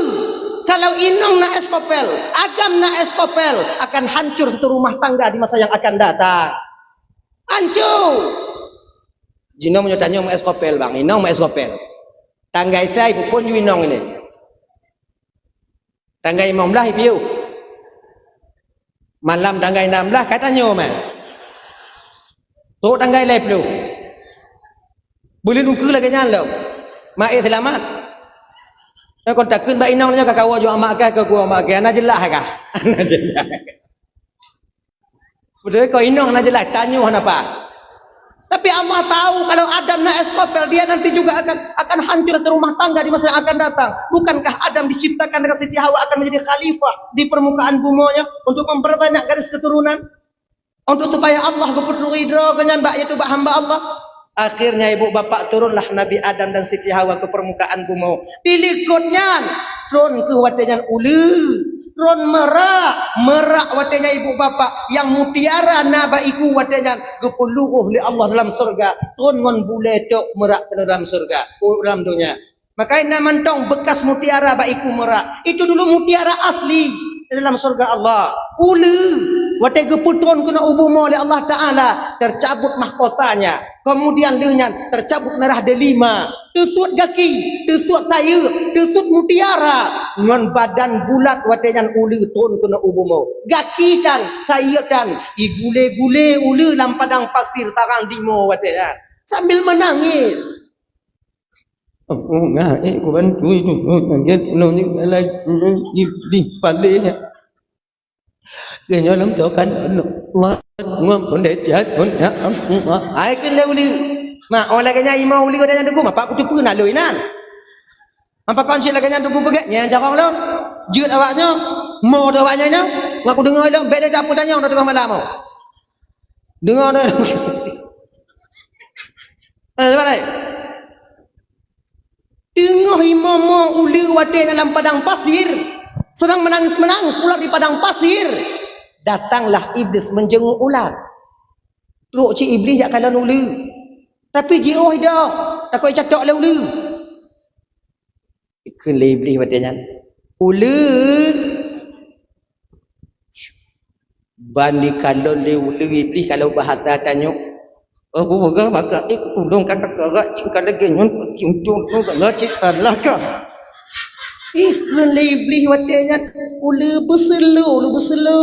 kalau inong na es kopel, agam na es kopel, akan hancur satu rumah tangga di masa yang akan datang. Hancur. Jinoe meunyoe tanyoe meu es kopel, bang, inong meu es kopel. Tanggai sai peuphon ju inong ini. Tanggai limong blah ipiôh. Malam tanggai enam blah ka tanyoe mah. Trok tanggai lhèe plôh. Buleuen ukeue lagèe nyan lom. Mak éh seulamat. Eh, kon takheun bak inong nyoe ka kawoe jok mak kah, ka kuwoe mak kah. Hana jeulaih kah? Hana jeulaih. Beutôi, kon inong hana jeulaih, tanyoe hana paih. Tapi Allah tahu kalau Adam na es kopel, dia nanti juga akan, akan hancur satu rumah tangga di masa yang akan datang. Bukankah Adam diciptakan dengan Siti Hawa akan menjadi khalifah di permukaan bumoe nyoe untuk memperbanyak garis keturunan? Untuk supaya Allah geupeuturi droe geuh nyan bak, yaitu bak hamba Allah. Akhirnya ibu bapak turunlah Nabi Adam dan Siti Hawa ke permukaan bumoe. Di likot nyan, tron keuh watèe nyan uleue, tron meurak, meurak watèe nyan ibu bapak, nyang mutiara na bak iku watèe nyan geupeuluroh lé Allah dalam syeuruga, tron ngon bulèe tok meurak keunoe dalam syeuruga, dalam donya. Makajih na mantong beukas mutiara bak iku meurak. Itu dulu mutiara asli di dalam syeuruga Allah. Uleue, watèe geupeutron keunoe u bumoe lé Allah Taala, tercabut mahkotanya. Kemudian lheueh nyan tercabut merah delima, teusuet gaki, teusuet sayeuep, teusuet mutiara. Ngon badan bulat watèe nyan uleue tron keunoe u bumoe. Gaki tan, sayeuep tan, igulé-gulé uleue lam padang pasir tarang dimoe watèe nyan. Sambil menangis. Aku ngai kubantu itu nangis nangis lagi di palé. Keuh nyoe lom tokan Allah ngom pun dejat pun ya Allah. Ai keuh lé uleue. Mak, oh lagèe nyan imoe uleue watèe nyan teungku, mapa kucupeue na lôn inan. Mapa kon cit lagèe nyan teungku peugèt, nyan carông lôn. Jeuet awak nyoe, mo teuh awak nyoe nyoe. Ngaku deungö lôn, bèk lé tapeu tanyong teungoh malam. Deungö deh. Eh, cuba laén. Teungoh imoe-moe uleue watèe nyan lam padang pasir, sedang menangis-menangis ulat di padang pasir, datanglah iblis menjenguk ulat. Trok cit iblis jak kalon uleue. Tapi jiôh idong, takot jicatok lé uleue. Kheun lé Iblih watèe nyan, "Uleue!" Ban jikalon lé uleue Iblih, kalau bahasa tanyoe, "Oh, kupeugah maka ék tulông ka teukarat, ka lagèe nyan, peukieng tueng, tueng, ka na cit salah ka." Ih, kheun lé Iblih watèe nyan, "Uleue beuseulo, uleue beuseulo."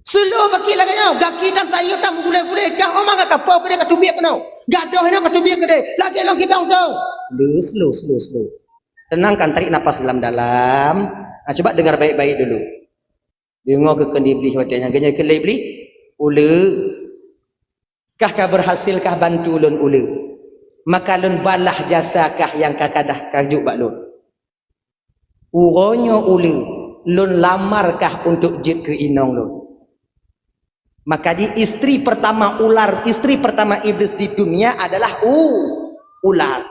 Slow baki lagèe nyoe, gaki dan sayeup dan gulé-gulé, kah oma ka kapoh keudeh ka teubiet keunoe. Gadôh inoe ka teubiet keudeh, lagèe lôn gidong tu. Slow, slow, slow, slow. Tenangkan, tarik napas dalam-dalam. Ha, cuba dengar baik-baik dulu. Deungö keu kheun Iblih watèe nyan, geunyoe kheun lé Iblih, "Uleue, kah ka beurhasil kah bantu lôn uleue? Maka lôn balah jasa kah nyang ka kadah kajok bak lôn." Uroe nyoe uleue, lôn lamar kah untuk jeuet keu inong lôn. Maka jih istri pertama ular, istri pertama Iblis di dunia adalah u-, ular.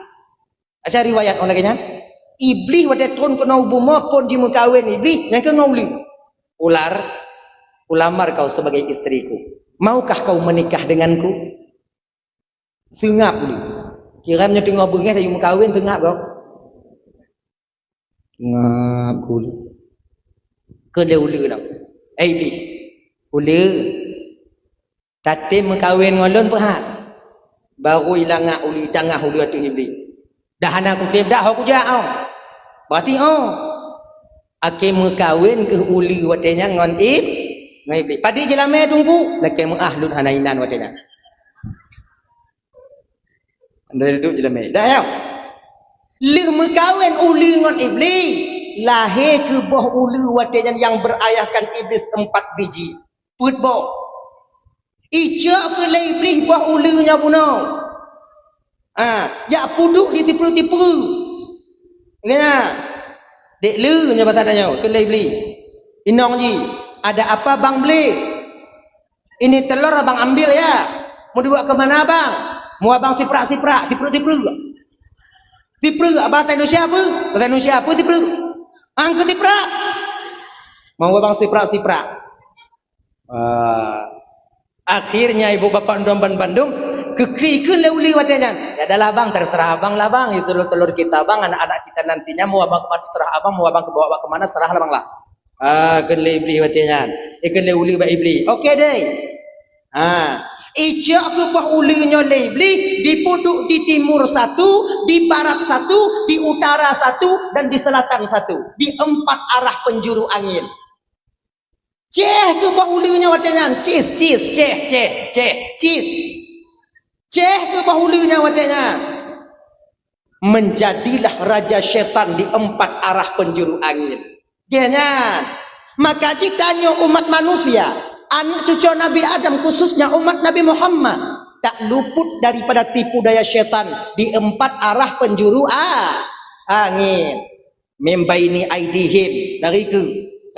Aca riwayat 'oh lagèe nyan, Iblih watèe tron keunoe u bumoe phon jimeukawen Iblih, nyan keuh ngon uleue. "Ular, kulamar kau sebagai istriku. Maukah kau menikah denganku?" Seungab uleue. Kira meunyoe teungoh beungèh laju meukawen, seungab gob. Seungab uleue. Kheun lé uleue nyan, "Eh Iblih, uleue, tatem meukawen ngon lôn peuhat?" Barô ilangak uleue, tangah uleue ateueh Iblih. "Dah hana kutem dak, ho kujak oh." Berarti oh. Akhé meukawen keuh uleue watèe nyan ngon Ib-, ngon Iblih. Padit jeulamé teungku, lakèe meu'ah lôn hana inan watèe nyan. Anda duduk jeulamé. Dah ya? Lheueh meukawen uleue ngon Iblih, lahé keuh boh uleue watèe nyan nyang beurayahkan Iblis empat biji. Peuet boh. Icok keuh lé Iblih boh uleue nyoe bunoe. Ha, jak peuduek di tipeue-tipeue. Nyan. "Dek le," nyoe basa tanyoe, kheun lé Iblih. "Inong jih, ada apa Bang Blis? Ini telur Abang ambil ya. Mau dibawa ke mana Bang?" Meu abang siprak-siprak, tiprek-tiprek. Tiprek, bahasa Indonesia apa? Bahasa Indonesia apa tiprek? Angka tiprek. Meu abang siprak-siprak. Ah, akhirnya ibu bapak ndong ban bandum, keu-keu lé uleue watée nyan. Ya dah lah bang, terserah abang lah bang. Itu telur-telur kita bang, anak-anak kita nantinya mau abang kemana terserah abang, mau abang kebawa ke mana serah lah bang lah. Ah, keu lé Iblih watée nyan. Eh, keu lé uleue bak Iblih. Oke deh. Ha, icok keu boh uleue nyoe lé Iblih, dipeuduek di timur satu, di barat satu, di utara satu, dan di selatan satu. Di empat arah penjuru angin. Ceh keu boh uleue nyoe watée nyan. Cis, cis, ceh, ceh, ceh, cis. Ceh keu boh uleue nyoe watée nyan. Menjadilah raja syaitan di empat arah penjuru angin. Jih nyan. Maka jih tanyoe umat manusia, aneuk cucoe Nabi Adam, khususnya umat Nabi Muhammad, tak luput daripada tipu daya syaitan di empat arah penjuru a-, angin. Min baini aidihim, dari ke,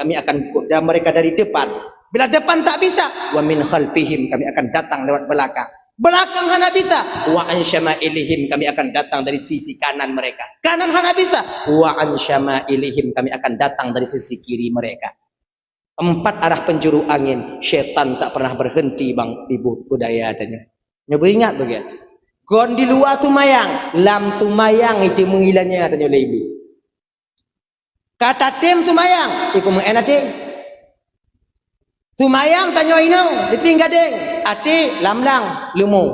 kami akan, dan mereka dari depan. Bila depan tak bisa, wa min khalfihim, kami akan datang lewat belakang. Belakang hana bisa, wa an syama'ilihim, kami akan datang dari sisi kanan mereka. Kanan hana bisa, wa an syama'ilihim, kami akan datang dari sisi kiri mereka. Empat arah penjuru angin, syaitan tak pernah berhenti bang di bu-, budaya tanya. Nyoe beuingat bagian. Kon di luwa sumayang, lam sumayang itu mengilanya tanya lé ibu. Ka tatem sumayang, ipeumeu'en até. Sumayang tanyoe inong, diting gadeng, até lam lang, leumo.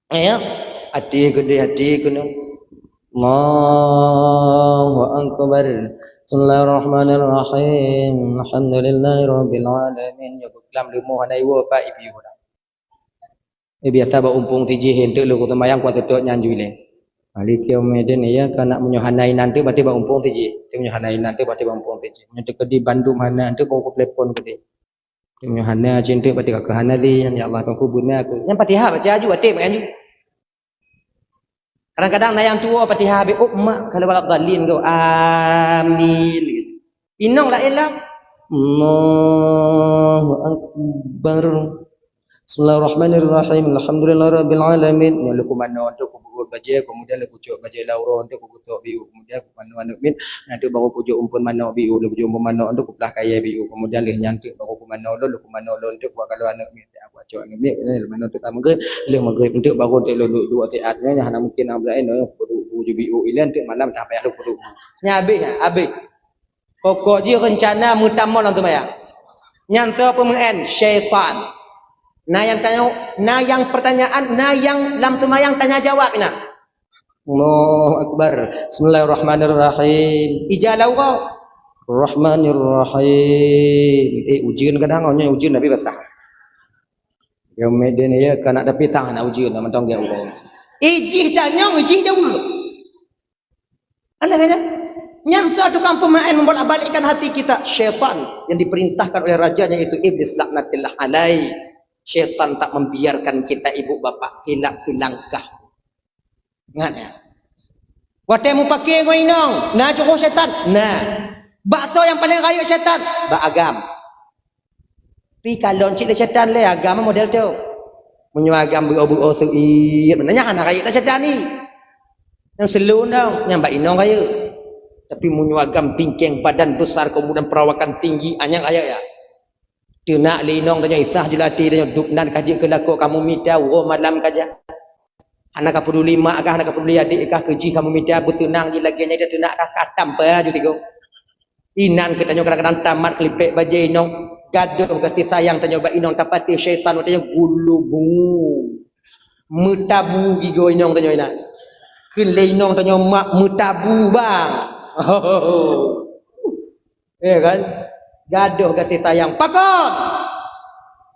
Ya, até keudeh, até keunoe. Allahu Akbar. Bismillahirrahmanirrahim. Alhamdulillahirabbil alamin. Ya, buklam leumo hana iwoe, Pak, ipiôh dah. Eh, biasa bak umpung tijih, enteuk lôn kuteumayang kuat teutôt nyan jui lé. Maliki yaumiddin, iya, ka nak meunyoe hana inan teuk, berarti bak umpung tijih. Meunyoe hana inan teuk, berarti bak umpung tijih. Meunyoe teukeudi bandum hana enteuk, baru kutelepon keudeh. Meunyoe hana cit enteuk, berarti ka keuh hana lé, ya Allah, kon kubeuna keuh. Nyan Fatihah baca aju, até mak aju. Kadang-kadang na nyang tuwoe Fatihah habéh, "Oh, mak, kalau wala dhalin kau. Amin." Inong laén lah. Allahu Akbar. Bismillahirrahmanirrahim. Alhamdulillahirabbil alamin. Nyoe leuku manoe tu kubeuet bajée, kemudian leuku cok bajée lauro tu kugeusok biu, kemudian kumanoe aneuk miet. Nanti baru kujok umpun manok biu, leuku jok umpun manok tu kuplah kayée biu, kemudian lheueh nyan tu baru kumanoe lôn, leuku manoe lôn tu kuwak kaloe aneuk miet. Aku acok aneuk miet, eh, manoe tu ka maghrib, lheueh maghrib tu baru tu lôn duek-duek siat nyan, hana mungkin hana beurai nyoe, kudu kuju biu ilan tu malam dah payah lôn kudu. Nyan habéh, nyan habéh. Pokok jih reuncana meutamong lam seumayang. Nyan soe peumeu'en? Syaitan. Na nyang tanya, na nyang pertanyaan, na nyang lam seumayang tanya jawab inan. Allahu Akbar. Bismillahirrahmanirrahim. Ija laura. Rahmanirrahim. Eh, ujeuen kadang, oh, nyoe ujeuen Nabi basah. Ya, meden ya, ka nak dapi tang nak ujeuen, nak mantong dia Allah. Ijih tanyong, ijih jauh. Anda kata, nyang tu tukang pemain membolak-balikkan hati kita. Syaitan yang diperintahkan oleh rajanya, yaitu Iblis laknatillah alaih. Syaitan tak membiarkan kita ibu bapak hilap di langkah. Ingat ya. Watée mupake ngon inong, na jroh syaitan. Nah. Bak soe nyang paleng rayeuk syaitan? Bak agam. Pi kalon cit lé syaitan lé agam model tu. Meunyoe agam beuo-beuo seuiet, nyan hana rayeuk lé syaitan ni. Nyang seulon dong, nyang bak inong rayeuk. Tapi meunyoe agam tingkeng badan besar, kemudian perawakan tinggi, anyang rayeuk ya. Teunak lé inong tanyoe, isah jeuet até tanyoe, dub nan ka jeuet keu lakoe kamoe mita uroe malam ka jak. Hana ka peuduli mak kah, hana ka peuduli adék kah, keu jih kamoe mita beuteunang jih lagée nyan, teunak kah ka tampa ju tigo. Inan keu tanyoe kadang-kadang tamat keulipek bajée inong, gadôh gaséh sayang tanyoe bak inong, tapatéh syaitan bak tanyoe gulubu. Meutabu gigoe inong tanyoe inan. Kheun lé inong tanyoe mak meutabu bang. Ya kan? Gadôh gaséh sayang. Pakon?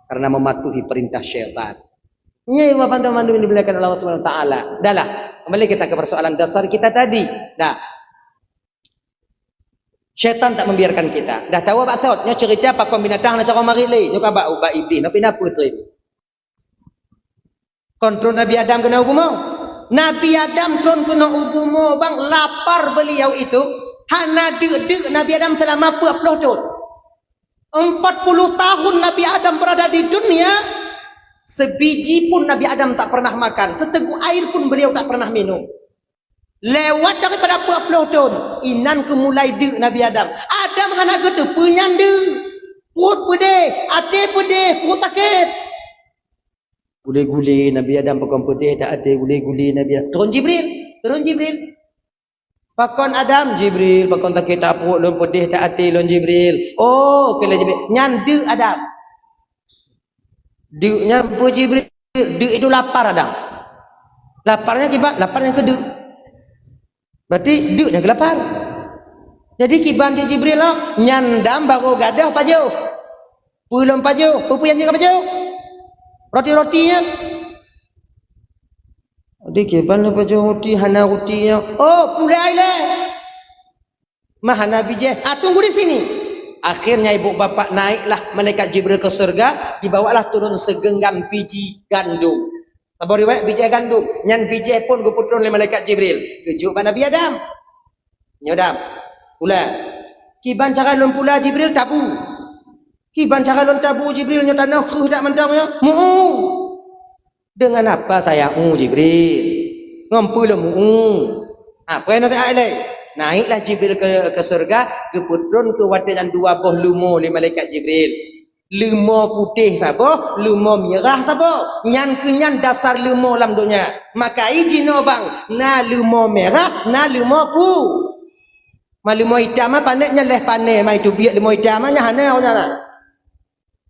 Karena mematuhi perintah syaitan. Nyoe Bapak Teungku mandum yang dimuliakan Allah Subhanahu wa taala. Dahlah, kembali kita ke persoalan dasar kita tadi. Dah. Syaitan tak membiarkan kita. Dah tahu bak sot, nyoe cerita pakon binatang na cara marit lé. Nyoe ka bak ubat iblis, nyoe pina putri. Kon tron Nabi Adam keunoe u bumoe. Nabi Adam tron keunoe u bumoe bang, lapar beliau itu, hana deuk-deuk Nabi Adam selama peuet ploh thon. Empat puluh tahun Nabi Adam berada di dunia, Sebiji pun Nabi Adam tak pernah makan, seteguk air pun beliau tak pernah minum. Lewat daripada peuet ploh thon, inan keu mulai deuk Nabi Adam. Adam hana geuteupeue nyan deuk. Pruet peudeh, até peudeh, pruet sakét. Gule-gule Nabi Adam pakon peudeh, dak até gule-gule Nabi Adam. Turun Jibril, turun Jibril. Pakon Adam? Jibril, pakon sakét dak pruet lôn, peudeh dak até lôn, Jibril. Oh, keu lé Jibril. Nyan deuk Adam. Deuk nyan peue Jibril? Deuk itu lapar Adam. Lapar nyan kiban, lapar nyang keu deuk. Berarti deuk nyang keu lapar. Jadi kiban cit Jibril lah, nyan Adam baru gadoh pajoh. Peue lom pajoh, peue-peue nyang jeuet pajoh? Roti-roti nyan. Jadi kiban lom pajoh roti, hana roti nyan. Oh, pulai lé. Mah hana bijéh. Ah, tunggu di sini. Akhirnya ibu bapak naiklah malaikat Jibril ke surga, dibawalah turun segenggam biji gandum. Saboh riwayat bijéh gandum, nyan bijéh pun geupeutrön lé malaikat Jibril. Geujok bak Nabi Adam. Nyoe Adam, pula. Kiban cara lôn pula Jibril tabu. Kiban cara lôn tabu Jibril nyoe tanoh kreueh dak mantong nyoe. Mu'u. Dengan apa saya u Jibril? Ngon peue lôn mu'u? Apa yang nanti ai lé? Naiklah Jibril ke, ke surga, geupeutrön keu watée nyan dua boh leumo lé malaikat Jibril. Leumo putéh saboh, leumo mirah saboh. Nyan keu nyan dasar leumo lam donya. Maka i jinoe bang, na leumo mirah, na leumo pu. Ma leumo itam ma pané nyan leh pané, ma itu biet leumo itam ma nyan hana awaknyan na.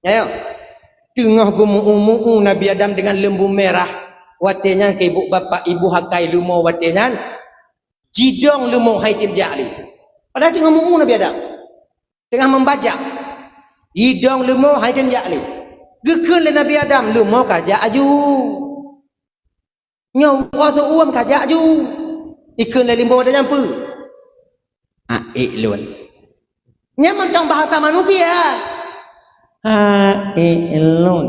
Nyan, teungoh geumu'u-mu'u Nabi Adam dengan lembu merah. Watée nyan keu ibu bapak, ibu hakai leumo watée nyan, jidong leumo hai tem jak lé. Padahai teungoh mu'u Nabi Adam. Teungoh membajak. Jidong leumo hai tem jak lé. Geukheun lé Nabi Adam, leumo ka jak aju. Nyoe uroe seuuem ka jak ju. Ikheun lé limbo watée nyan peue? Aék lôn. Nyan mantong bahasa manusia. Aék lôn.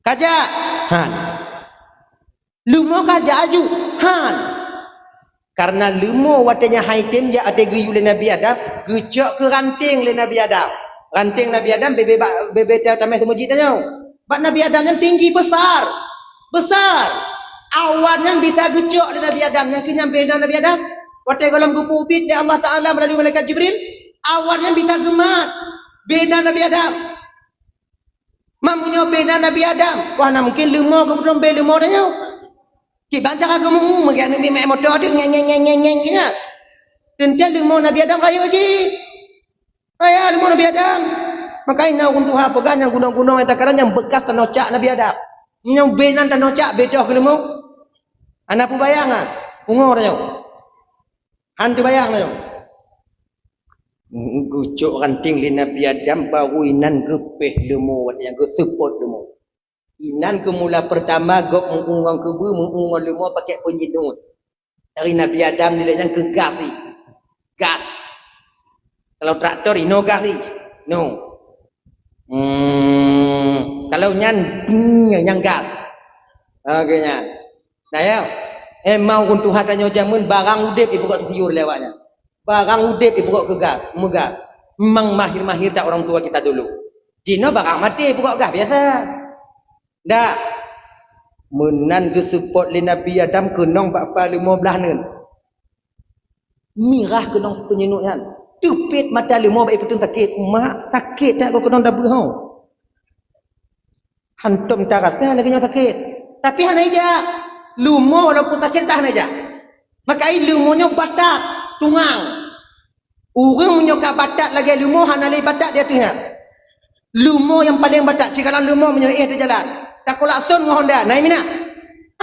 Ka jak? Han. Leumo ka jak aju? Han. Karena leumo watée nyan hai tem jak watée geuyue lé Nabi Adam, geucok keu ranting lé Nabi Adam. Ranting Nabi Adam bebe bak, bebe ta-, tameh seumeujid tanyoe. Bak Nabi Adam nyan tinggi besar. Besar. Awan nyan bisa geucok lé Nabi Adam, nyan keuh nyan bena Nabi Adam. Watée gohlom geupeubiet lé Allah Taala meulalu malaikat Jibril, awan nyan bisa geumat bena Nabi Adam. Meunyoe bena Nabi Adam, wah na mungkin leumo geupeudong bée leumo tanyoe. Kiban cara geumu'u, meugiak neubi mé moto deuek ngeng, ngeng, ngeng, ngeng, ngeng, nyan. Teuntée leumo Nabi Adam rayeuk jih. Hai, hai, leumo Nabi Adam. Maka ina ureuëng tuha peugah nyang gunong-gunong nyang takalon nyang beukas tanoh cak Nabi Adam. Nyang bena tanoh cak bedoh keu leumo. Hana peubayang ah. Pungo tanyoe. Han teubayang tanyoe. Geucok ranting lé Nabi Adam baru inan geupéh leumo watée nyang geuseupôt leumo. Inan keu mula peurtama gob meu-u ngon keubeue, meu-u ngon leumo pakai peunyinut. Dari Nabi Adam nilai nyan keu gas jih. Gas. Kalau traktor inoe gas jih. No. Hmm, kalau nyan, hmm, nyan gas. Oke nyan. Nah ya. Eh mau ureuëng tuha tanyoe jameun barang udeb ipeugok sayur lé awaknyan. Barang udeb ipeugok keu gas, meugas. Memang mahir-mahir tak orang tua kita dulu. Jinoe barang maté ipeugok gas biasa. Dak. Meunan geuseupôt lé Nabi Adam keunong bak pa leumo blaih neun. Mirah keunong peunyinut nyan. Teupét mata leumo bak ipeuteun sakét. Mak, sakét that goe keunong dabeuh ho. Hantom tarasa lagée nyoe sakét. Tapi hana ijak. Leumo walaupun sakét tak hana ijak. Maka ai leumo nyoe batat, tungang. Ureuëng meunyoe ka batat lagée leumo hana lé batat di ateueh nyan. Leumo nyang paleng batat, sigohlom leumo meunyoe éh teujalan. Takulak thon ngon honda, na imina.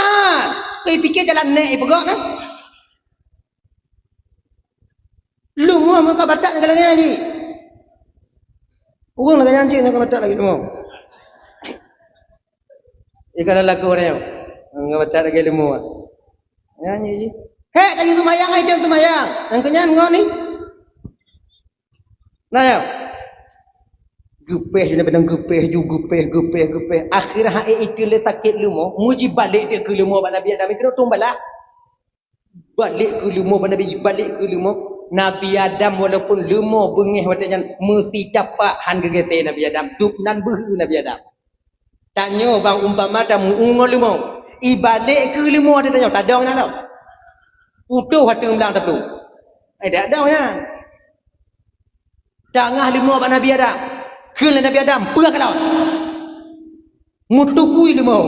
Ah, keu ipike jalan nek ipeugok na. Leumo meunyoe ka batat ngon lagée nyan jih. Ureuëng lagée nyan jih nyang ka batat lagée leumo. Ika laku ureuëng nyang ka batat lagée leumo. Nyan jih. Hek, tanyoe seumayang, ai tem seumayang. Nyang keunyan ngon ni. Nah, ya. Geupéh ju, Nabi Adam geupéh ju, geupéh, geupéh, geupéh. Akhirnya hai itu le sakét leumo, muji balik dia keu leumo bak Nabi Adam itu tung balah. Balik keu leumo bak Nabi, balik keu leumo. Nabi Adam walaupun leumo beungéh watée nyan meusi tapak han geugete Nabi Adam. Dup nan beuhe Nabi Adam. Tanyoe bang umpama tamu'ue ngon leumo. Ibalek keu leumo ata tanyoe, tadong na lom. Putôh ateueng blang taplueng. Eh, dak dong nyan. Tangah leumo bak Nabi Adam. Kheun lé Nabi Adam, "Peue kalon?" Meutukui leumo.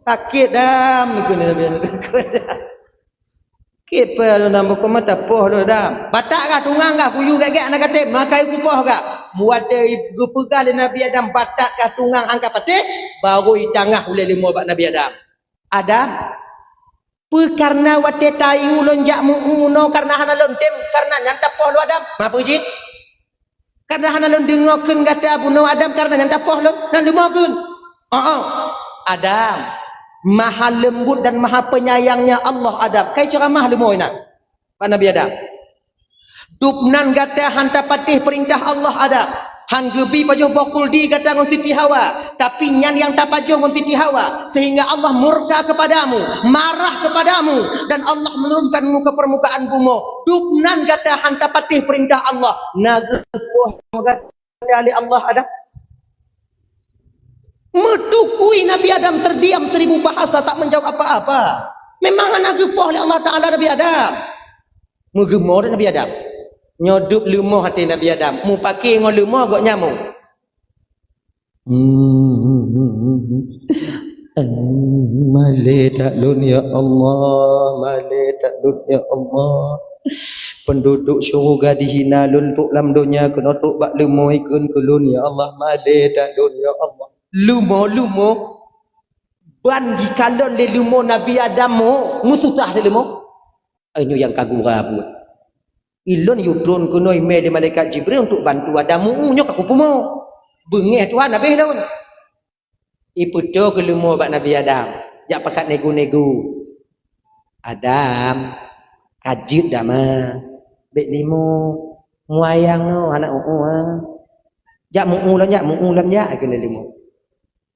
"Sakét, Adam," kheun lé Nabi Adam. "Kipeue lôn Adam, bukon mata poh lôn Adam. Batat kah tungang kah, kuyue gét-gét hana katem, meukayu kupoh kah." Watée geupeugah lé Nabi Adam, "Batat kah tungang angkat patéh," barô itangah ulée leumo bak Nabi Adam. "Adam, peue kareuna watée tayue lôn jak mu'ue noe kareuna hana lôn tem, kareuna nyan tapoh lôn Adam?" "Ma peue jih?" "Kareuna hana lôn deungoe kheun gata bunoe Adam, kareuna nyan tapoh lôn, nyan leumo kheun." "Oh, oh, Adam, maha leumbut dan maha penyayangnya Allah, Adam." Kai ceuramah leumo inan bak Nabi Adam. "Dubnan gata han tapatéh peurintah Allah, Adam. Han geubi pajoh boh khuldi gata ngon Siti Hawa, tapi nyan nyang tapajoh ngon Siti Hawa, sehingga Allah murka kepadamu, marah kepadamu, dan Allah menurunkanmu ke permukaan bumoe. Dubnan gata han tapatéh peurintah Allah, na geupoh gata lé Allah, Adam." Meutukui Nabi Adam terdiam seribu bahasa, tak menjawab apa-apa. Memang hana geupoh lé Allah Taala Nabi Adam. Meugeumoe Nabi Adam. Nyoe dub leumo até Nabi Adam. Mupake ngon leumo gok nyamong. "Malée that lôn ya Allah, malée that lôn ya Allah. Penduduk syuruga dihina lôn, trok lam donya keunoe trok bak leumo ikheun keu lôn ya Allah, malée that lôn ya Allah." Leumo, leumo. Ban jikalon lé leumo Nabi Adam mo, meususah lé leumo. Nyoe nyang ka gura buet. Ilôn yue tron keunoe imé lé malaikat Jibril untuk bantu Adam mu'ue, nyoe ka kupumoe. Beungéh Tuhan habéh lôn. Ipeutoe keu leumo bak Nabi Adam, jak pakat nego-nego. "Adam, ka jeuet dama, bék limo, muayang no hana u'ue, ha. Jak mu'ue lom jak, mu'ue lom jak," kheun lé leumo.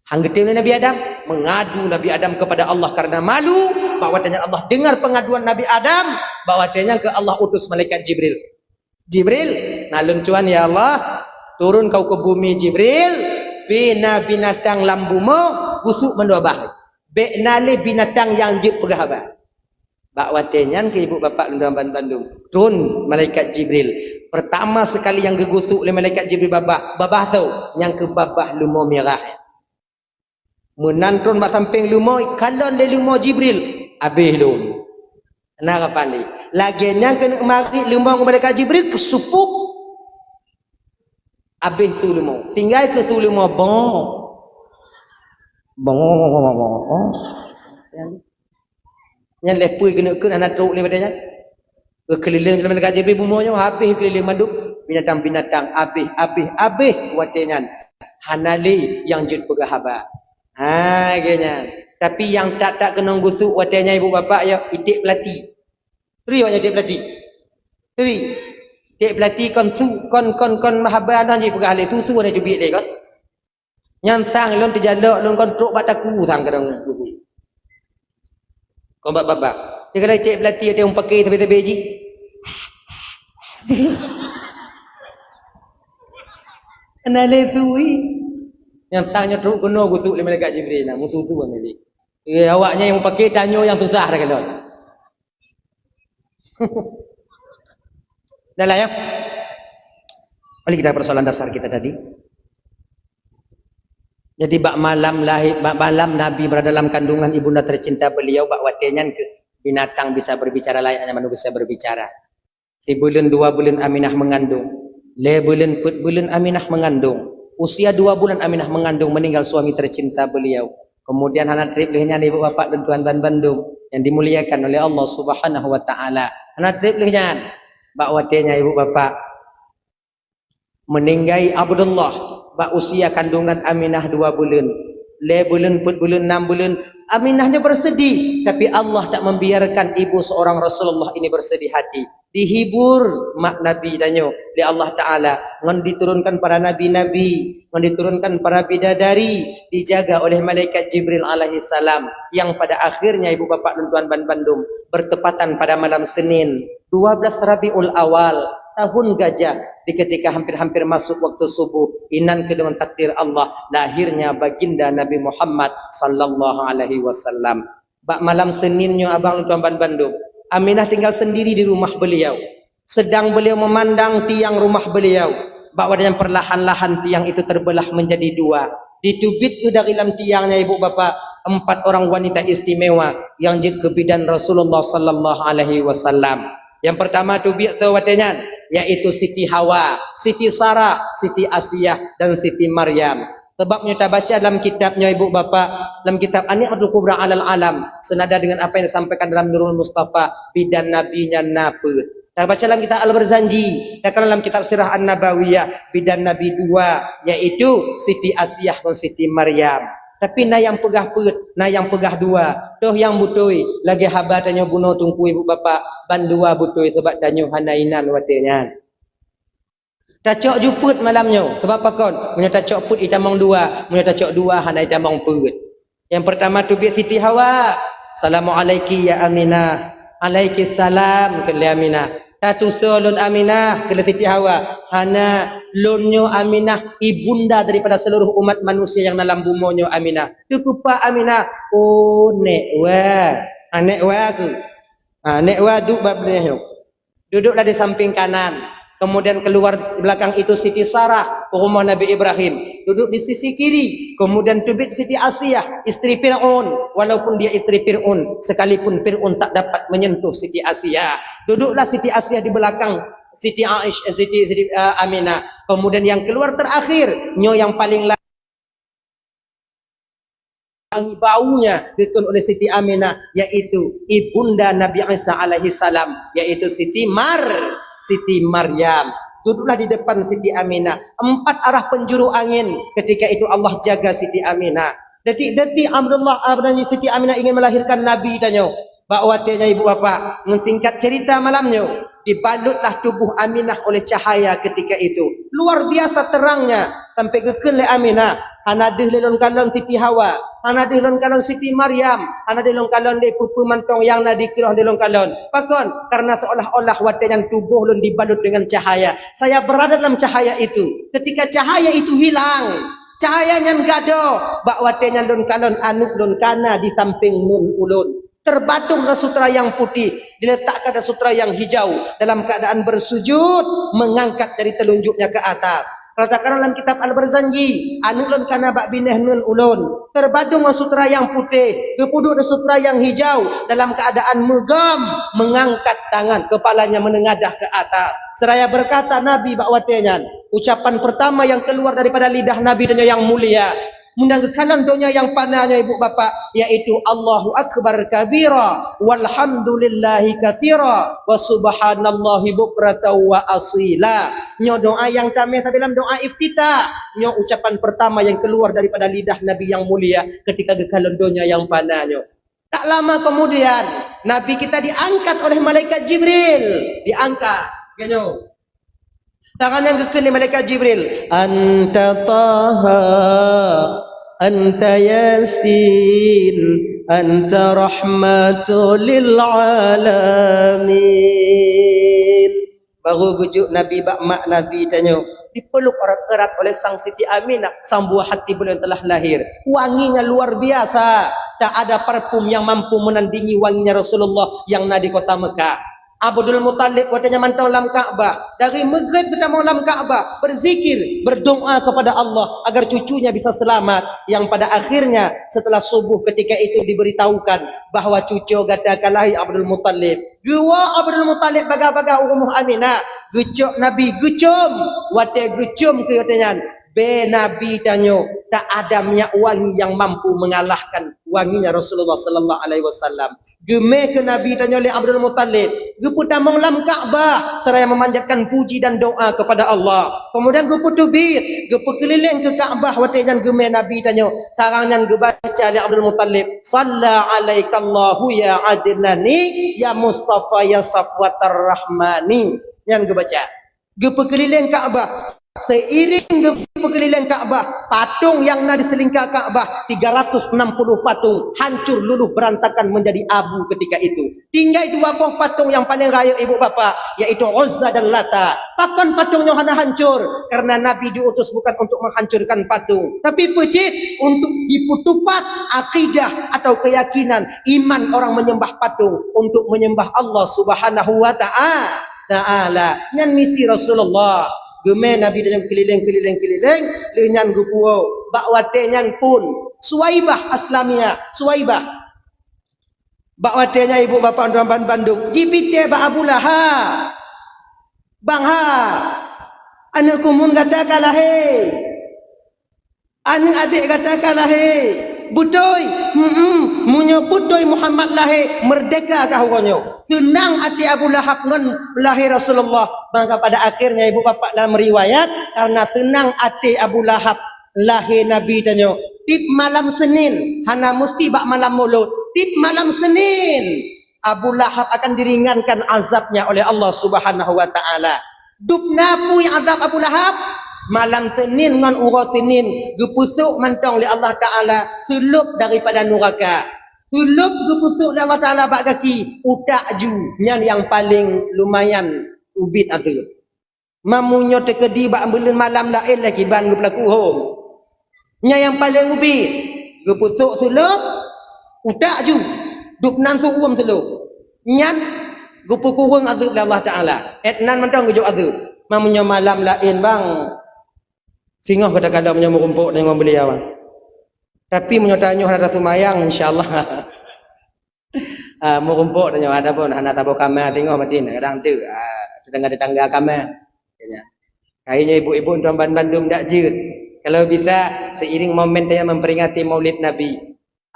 Han geutem lé Nabi Adam, mengadu Nabi Adam kepada Allah karena malu, bahwa watée nyan Allah dengar pengaduan Nabi Adam, bahwa watée nyan keu Allah utus malaikat Jibril. "Jibril, na lôn tuan ya Allah, turun kau ke bumi Jibril, bina binatang lam bumoe, gusuk mandua bah. Bék na lé binatang nyang jeuet peugah haba." Bak watée nyan keu ibu bapak lôn tuan ban-, bandum, tron malaikat Jibril. Pertama sekali nyang geugusuk lé malaikat Jibril babah, babah tho, nyang keu babah leumo mirah. Meunan tron bak sampéng leumo, ikalon lé leumo Jibril, habéh lôn. Na rapali. Lagée nyan keuneuk marit leumo ngon malaikat Jibril, keusupuk. Habéh su leumo. Tinggai keu su leumo, boh. Boh. Nyan lé peue keuneuk kheun hana trok lé watée nyan. Geukeulileng lé malaikat Jibril bumoe nyoe, habéh keulileng mandum binatang-binatang, habéh, habéh, habéh watée nyan. Hana lé nyang jeuet peugah haba. Ha, lagée nyan. Tapi nyang that-that keunong gusuk watée nyan ibu bapak ya, iték peulati. Turi awak nyan iték peulati. Turi. Iték peulati kon su, kon, kon, kon haba nyan jipeugah lé su, su hana teubiet lé kon. Nyan sang lôn teujalok lôn kon trok bak takue sang kadang kusu. Kon bak babah. Sigohlom iték peulati watée mupake sabe-sabe jih. Hana lé su. Nyan sang nyoe trok keunoe gusuk lé malaikat Jibril na, musu-su hana lé. Eh, awak nyan nyang mupake tanyoe nyang susah dah kalon. Dah lah ya. Balik kita persoalan dasar kita tadi. Jadi bak malam lahir, bak malam Nabi berada dalam kandungan ibunda tercinta beliau, bak watée nyan keuh binatang bisa berbicara layaknya manusia berbicara. Sibuleuen dua buleuen Aminah mengandung, lhée buleuen peuet buleuen Aminah mengandung. Usia dua bulan Aminah mengandung, meninggal suami tercinta beliau. Kemudian hana treb lheueh nyan ibu bapak lôn tuan ban bandum yang dimuliakan oleh Allah Subhanahu wa taala. Hana treb lheueh nyan. Bak watée nyan ibu bapak, meuninggai Abdullah bak usia kandungan Aminah dua buleuen, lhée buleuen, peuet buleuen, nam buleuen. Aminah nyoe bersedih, tapi Allah tak membiarkan ibu seorang Rasulullah ini bersedih hati. Dihibur mak Nabi tanyoe lé Allah Taala, ngon diturunkan para nabi-nabi, ngon diturunkan para bidadari, dijaga oleh malaikat Jibril alaihissalam, yang pada akhirnya ibu bapak lôn tuan ban bandum, bertepatan pada malam Senin, dua belas Rabiul Awal, tahun gajah, di ketika hampir-hampir masuk waktu subuh, inan keu deungon takdir Allah, lahirnya baginda Nabi Muhammad sallallahu alaihi wasallam. Bak malam Senin nyoe abang lôn tuan ban bandum, Aminah tinggal sendiri di rumah beliau. Sedang beliau memandang tiang rumah beliau, bak watée nyan perlahan-lahan tiang itu terbelah menjadi dua. Diteubiet keuh dari lam tiang nyan, ibu bapak, empat orang wanita istimewa nyang jeuet keu bidan Rasulullah sallallahu alaihi wasallam. Nyang pertama teubiet tu watée nyan, yaitu Siti Hawa, Siti Sarah, Siti Asiah, dan Siti Maryam. Sebab nyoe tabaca lam kitab nyoe, ibu bapak, lam kitab An-Ni'matul Kubra 'alal Alam, senada dengan apa yang disampaikan dalam Nurul Mustafa, bidan Nabi nyan na peuet. Tabaca lam kitab Al-Barzanji, takalon lam kitab Sirah An-Nabawiyah, bidan Nabi dua, yaitu Siti Asiah ngon Siti Maryam. Tapi na nyang peugah peuet, na nyang peugah dua. Toh nyang beutôi, lagée haba tanyoe bunoe teungku ibu bapak, ban dua beutôi, sabab tanyoe hana inan watée nyan. Tacok ju peuet malam nyoe, sabab pakon? Meunyoe tacok peuet itamong dua, meunyoe tacok dua hana itamong peuet. Nyang pertama teubiet Siti Hawa, "Assalamu'alaiki ya Aminah." "Alaiki salam," kheun lé Aminah. "Tatusoe lôn Aminah," kheun lé Siti Hawa. "Hana, lôn nyoe Aminah, ibunda daripada seluruh umat manusia nyang na lam bumoe nyoe Aminah." "Teukupa Aminah?" "Oh, nék wa." "Ah, nék wa keuh." "Ah, nék wa duek bak binéh nyoe." Duduklah di samping kanan. Kemudian keluar belakang itu Siti Sarah, rumoh Nabi Ibrahim, duduk di sisi kiri. Kemudian teubiet Siti Asiah, istri Fir'aun. Walaupun dia istri Fir'aun, sekalipun Fir'aun tak dapat menyentuh Siti Asiah. Duduklah Siti Asiah di belakang Siti Aisyah, Siti, Siti, eh, Aminah. Kemudian yang keluar terakhir, nyoe yang paling la- wangi baunya dikheun oleh Siti Aminah, yaitu ibunda Nabi Isa alaihi salam, yaitu Siti Mar-, Siti Maryam. Duduklah di depan Siti Aminah. Empat arah penjuru angin ketika itu Allah jaga Siti Aminah. Detik-detik Abdullah, apa namanya, Siti Aminah ingin melahirkan Nabi tanyoe. Bak watée nyan, ibu bapak, meusingkat cerita malam nyoe, dibalutlah tubuh Aminah oleh cahaya ketika itu. Luar biasa terangnya, sampai geukheun lé Aminah, "Hana deuh lé lôn kalon Siti Hawa, hana deuh lôn kalon Siti Maryam, hana deuh lôn kalon lé peue-peue mantong nyang na dikeureuh lé lôn kalon." Pakon? Karena seolah-olah watée nyan tuboh lôn dibalut dengan cahaya. Saya berada dalam cahaya itu. Ketika cahaya itu hilang, cahaya nyan gadôh, bak watée nyan lôn kalon aneuk lôn ka na di sampéng ngon ulôn. Terbadong dalam sutra yang putih, diletakkan dalam sutra yang hijau, dalam keadaan bersujud, mengangkat jari telunjuknya ke atas. Kalau takalon lam kitab Al-Barzanji, aneuk lôn ka na bak binéh ngon ulôn. Terbadong dalam sutra yang putih, geupeuduek dalam sutra yang hijau, dalam keadaan meugam, mengangkat tangan, kepalanya menengadah ke atas. Seraya berkata Nabi bak watée nyan, ucapan pertama yang keluar daripada lidah Nabi tanyoe yang mulia, meunyoe geukalon donya nyang fana nyoe, ibu bapak, yaitu, "Allahu akbar kabira, walhamdulillahi katsira, wa subhanallahi bukratan wa asila." Nyoe doa nyang tamé sabe lam doa iftitah. Nyoe ucapan pertama yang keluar daripada lidah Nabi yang mulia ketika geukalon donya nyang fana nyoe. Tak lama kemudian, Nabi kita diangkat oleh malaikat Jibril. Diangkat. Geutanyoe. Tangan nyang geukheun lé malaikat Jibril, "Anta Taha, anta Yasin, anta rahmatu lil alamin." Baru geujok Nabi bak mak Nabi tanyoe, dipeluk erat-erat oleh sang Siti Aminah, sang buah hati beliau yang telah lahir. Wanginya luar biasa, tak ada parfum yang mampu menandingi wanginya Rasulullah yang na di kota Mekah. Abdul Muthalib watée nyan mantong lam Ka'bah. Dari Maghrib geutamong lam Ka'bah, berzikir, berdoa kepada Allah agar cucunya bisa selamat. Yang pada akhirnya, setelah subuh ketika itu diberitahukan bahwa cucu gata ka lahé, Abdul Muthalib. Geuwoe Abdul Muthalib bagah-bagah u rumoh Aminah. Geucok Nabi, geucom. Watée geucom keu watée nyan, bée Nabi tanyoe tak ada minyak wangi yang mampu mengalahkan wanginya Rasulullah sallallahu alaihi wasallam. Geumé keu Nabi tanyoe lé Abdul Muthalib, geupeutamong lam Ka'bah seraya memanjatkan puji dan doa kepada Allah. Kemudian geupeuteubiet, geupeukeulileng keu Ka'bah, watée nyan geumé Nabi tanyoe, sarang nyan geubaca lé Abdul Muthalib, "Shalla alaikallahu ya Adnani, ya Mustafa, ya Safwatar Rahmani." Nyan geubaca. Geupeukeulileng Ka'bah. Seiring geupeukeulileng Ka'bah, patong nyang na di seulingka Ka'bah, tiga ratus enam puluh patong, hancur luluh berantakan menjadi abu ketika itu. Tinggai dua boh patong nyang paleng rayeuk ibu bapak, yaitu Uzza dan Lata. Pakon patong nyoe hana hancur? Karena Nabi diutus bukan untuk menghancurkan patong, tapi peucit untuk diputupat akidah atau keyakinan iman orang menyembah patong untuk menyembah Allah Subhanahu wa ta'a-, taala. Nyan misi Rasulullah. Geumè Nabi dan keulileng-keulileng-keulileng, lheueh nyan geupuwoe. Bak watèe nyan pun Suwaibah Aslamiyah, Suwaibah. Bak watèe nyan ibu bapak tuan ban-, bandum jipitèe bak Abu Lahab. "Bang ha, aneuk kumun gata ka lahé. Aneuk adék gata ka lahé. Beutôi?" "Heum, meunyoe beutôi Muhammad lahé, meurdéhka kah uroe nyoe." Seunang até Abu Lahab ngon lahé Rasulullah. Maka pada akhirnya ibu bapak dalam riwayat, karena seunang até Abu Lahab lahé Nabi tanyoe, tiep malam Senin, hana musti bak malam Mulod, tiep malam Senin Abu Lahab akan diringankan azabnya oleh Allah Subhanahu wa taala. Dub na peue azab Abu Lahab? Malam Senin ngon uroe Senin geupeusok mantong lé Allah Taala seulôb daripada nuraka. Seulôb geupeusok lé Allah Taala bak gaki, utak ju, nyan nyang paleng lumayan ubit azeub. Meunyoe teukeudi bak buleuen malam laén lé kiban geupeulaku hom. Nyan nyang paleng ubit, geupeusok seulôb, utak ju, dub nan seuuem seulôb. Nyan geupeukureueng azeub lé Allah Taala. 'Et nan mantong geujok azeub. Meunyoe malam laén bang, singoh gata kalon meunyoe meurumpok deungon beuliau. Tapi meunyoe tanyoe hana taseumayang, insya Allah. Ah, meurumpok tanyoe, adapun hana saboh kama singoh matin, kadang tu, ah, tetangga-tetangga kama. Kayaknya. Kahi nyoe ibu-ibu tuan ban-, bandum dak jeuet. Kalau bisa, seiring momen tanyoe memperingati Maulid Nabi,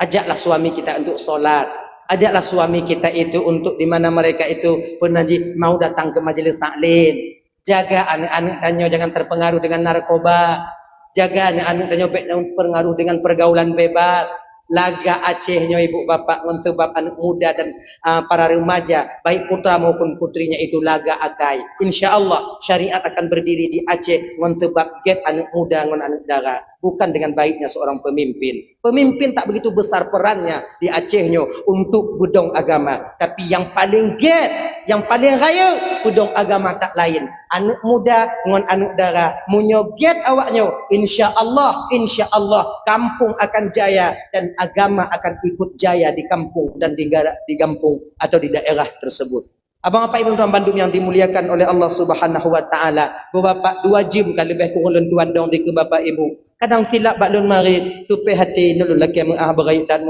ajaklah suami kita untuk sholat. Ajaklah suami kita itu untuk di mana mereka itu pernah ji-, mau datang ke majelis taklim. Jaga aneuk-aneuk tanyoe jangan terpengaruh dengan narkoba. Jaga aneuk-aneuk tanyoe bék terpengaruh dengan pergaulan bebas. Lagak Aceh nyoe ibu bapak ngon seubab aneuk muda dan, ah, para remaja, baik putra maupun putrinya itu lagak akai. Insya Allah syariat akan berdiri di Aceh ngon seubab gét aneuk muda ngon aneuk dara. Bukan dengan baiknya seorang pemimpin. Pemimpin tak begitu besar perannya di Aceh nyoe untuk beudong agama. Tapi nyang paleng gét, nyang paleng rayeuk beudong agama tak laén. Aneuk muda ngon aneuk dara, meunyoe gét awak nyoe, insya Allah, insya Allah, kampung akan jaya dan agama akan ikut jaya di kampung dan di gara-, di gampong atau di daerah tersebut. Abang apak ibu tuan bandum yang dimuliakan oleh Allah Subhanahu wa Taala, beubapak dua jeuem ka leubeh kureueng lôn tuan dong dikeue bapak ibu. Kadang silap bak lôn marit, tupéh até lôn lakée meu'ah beurait dan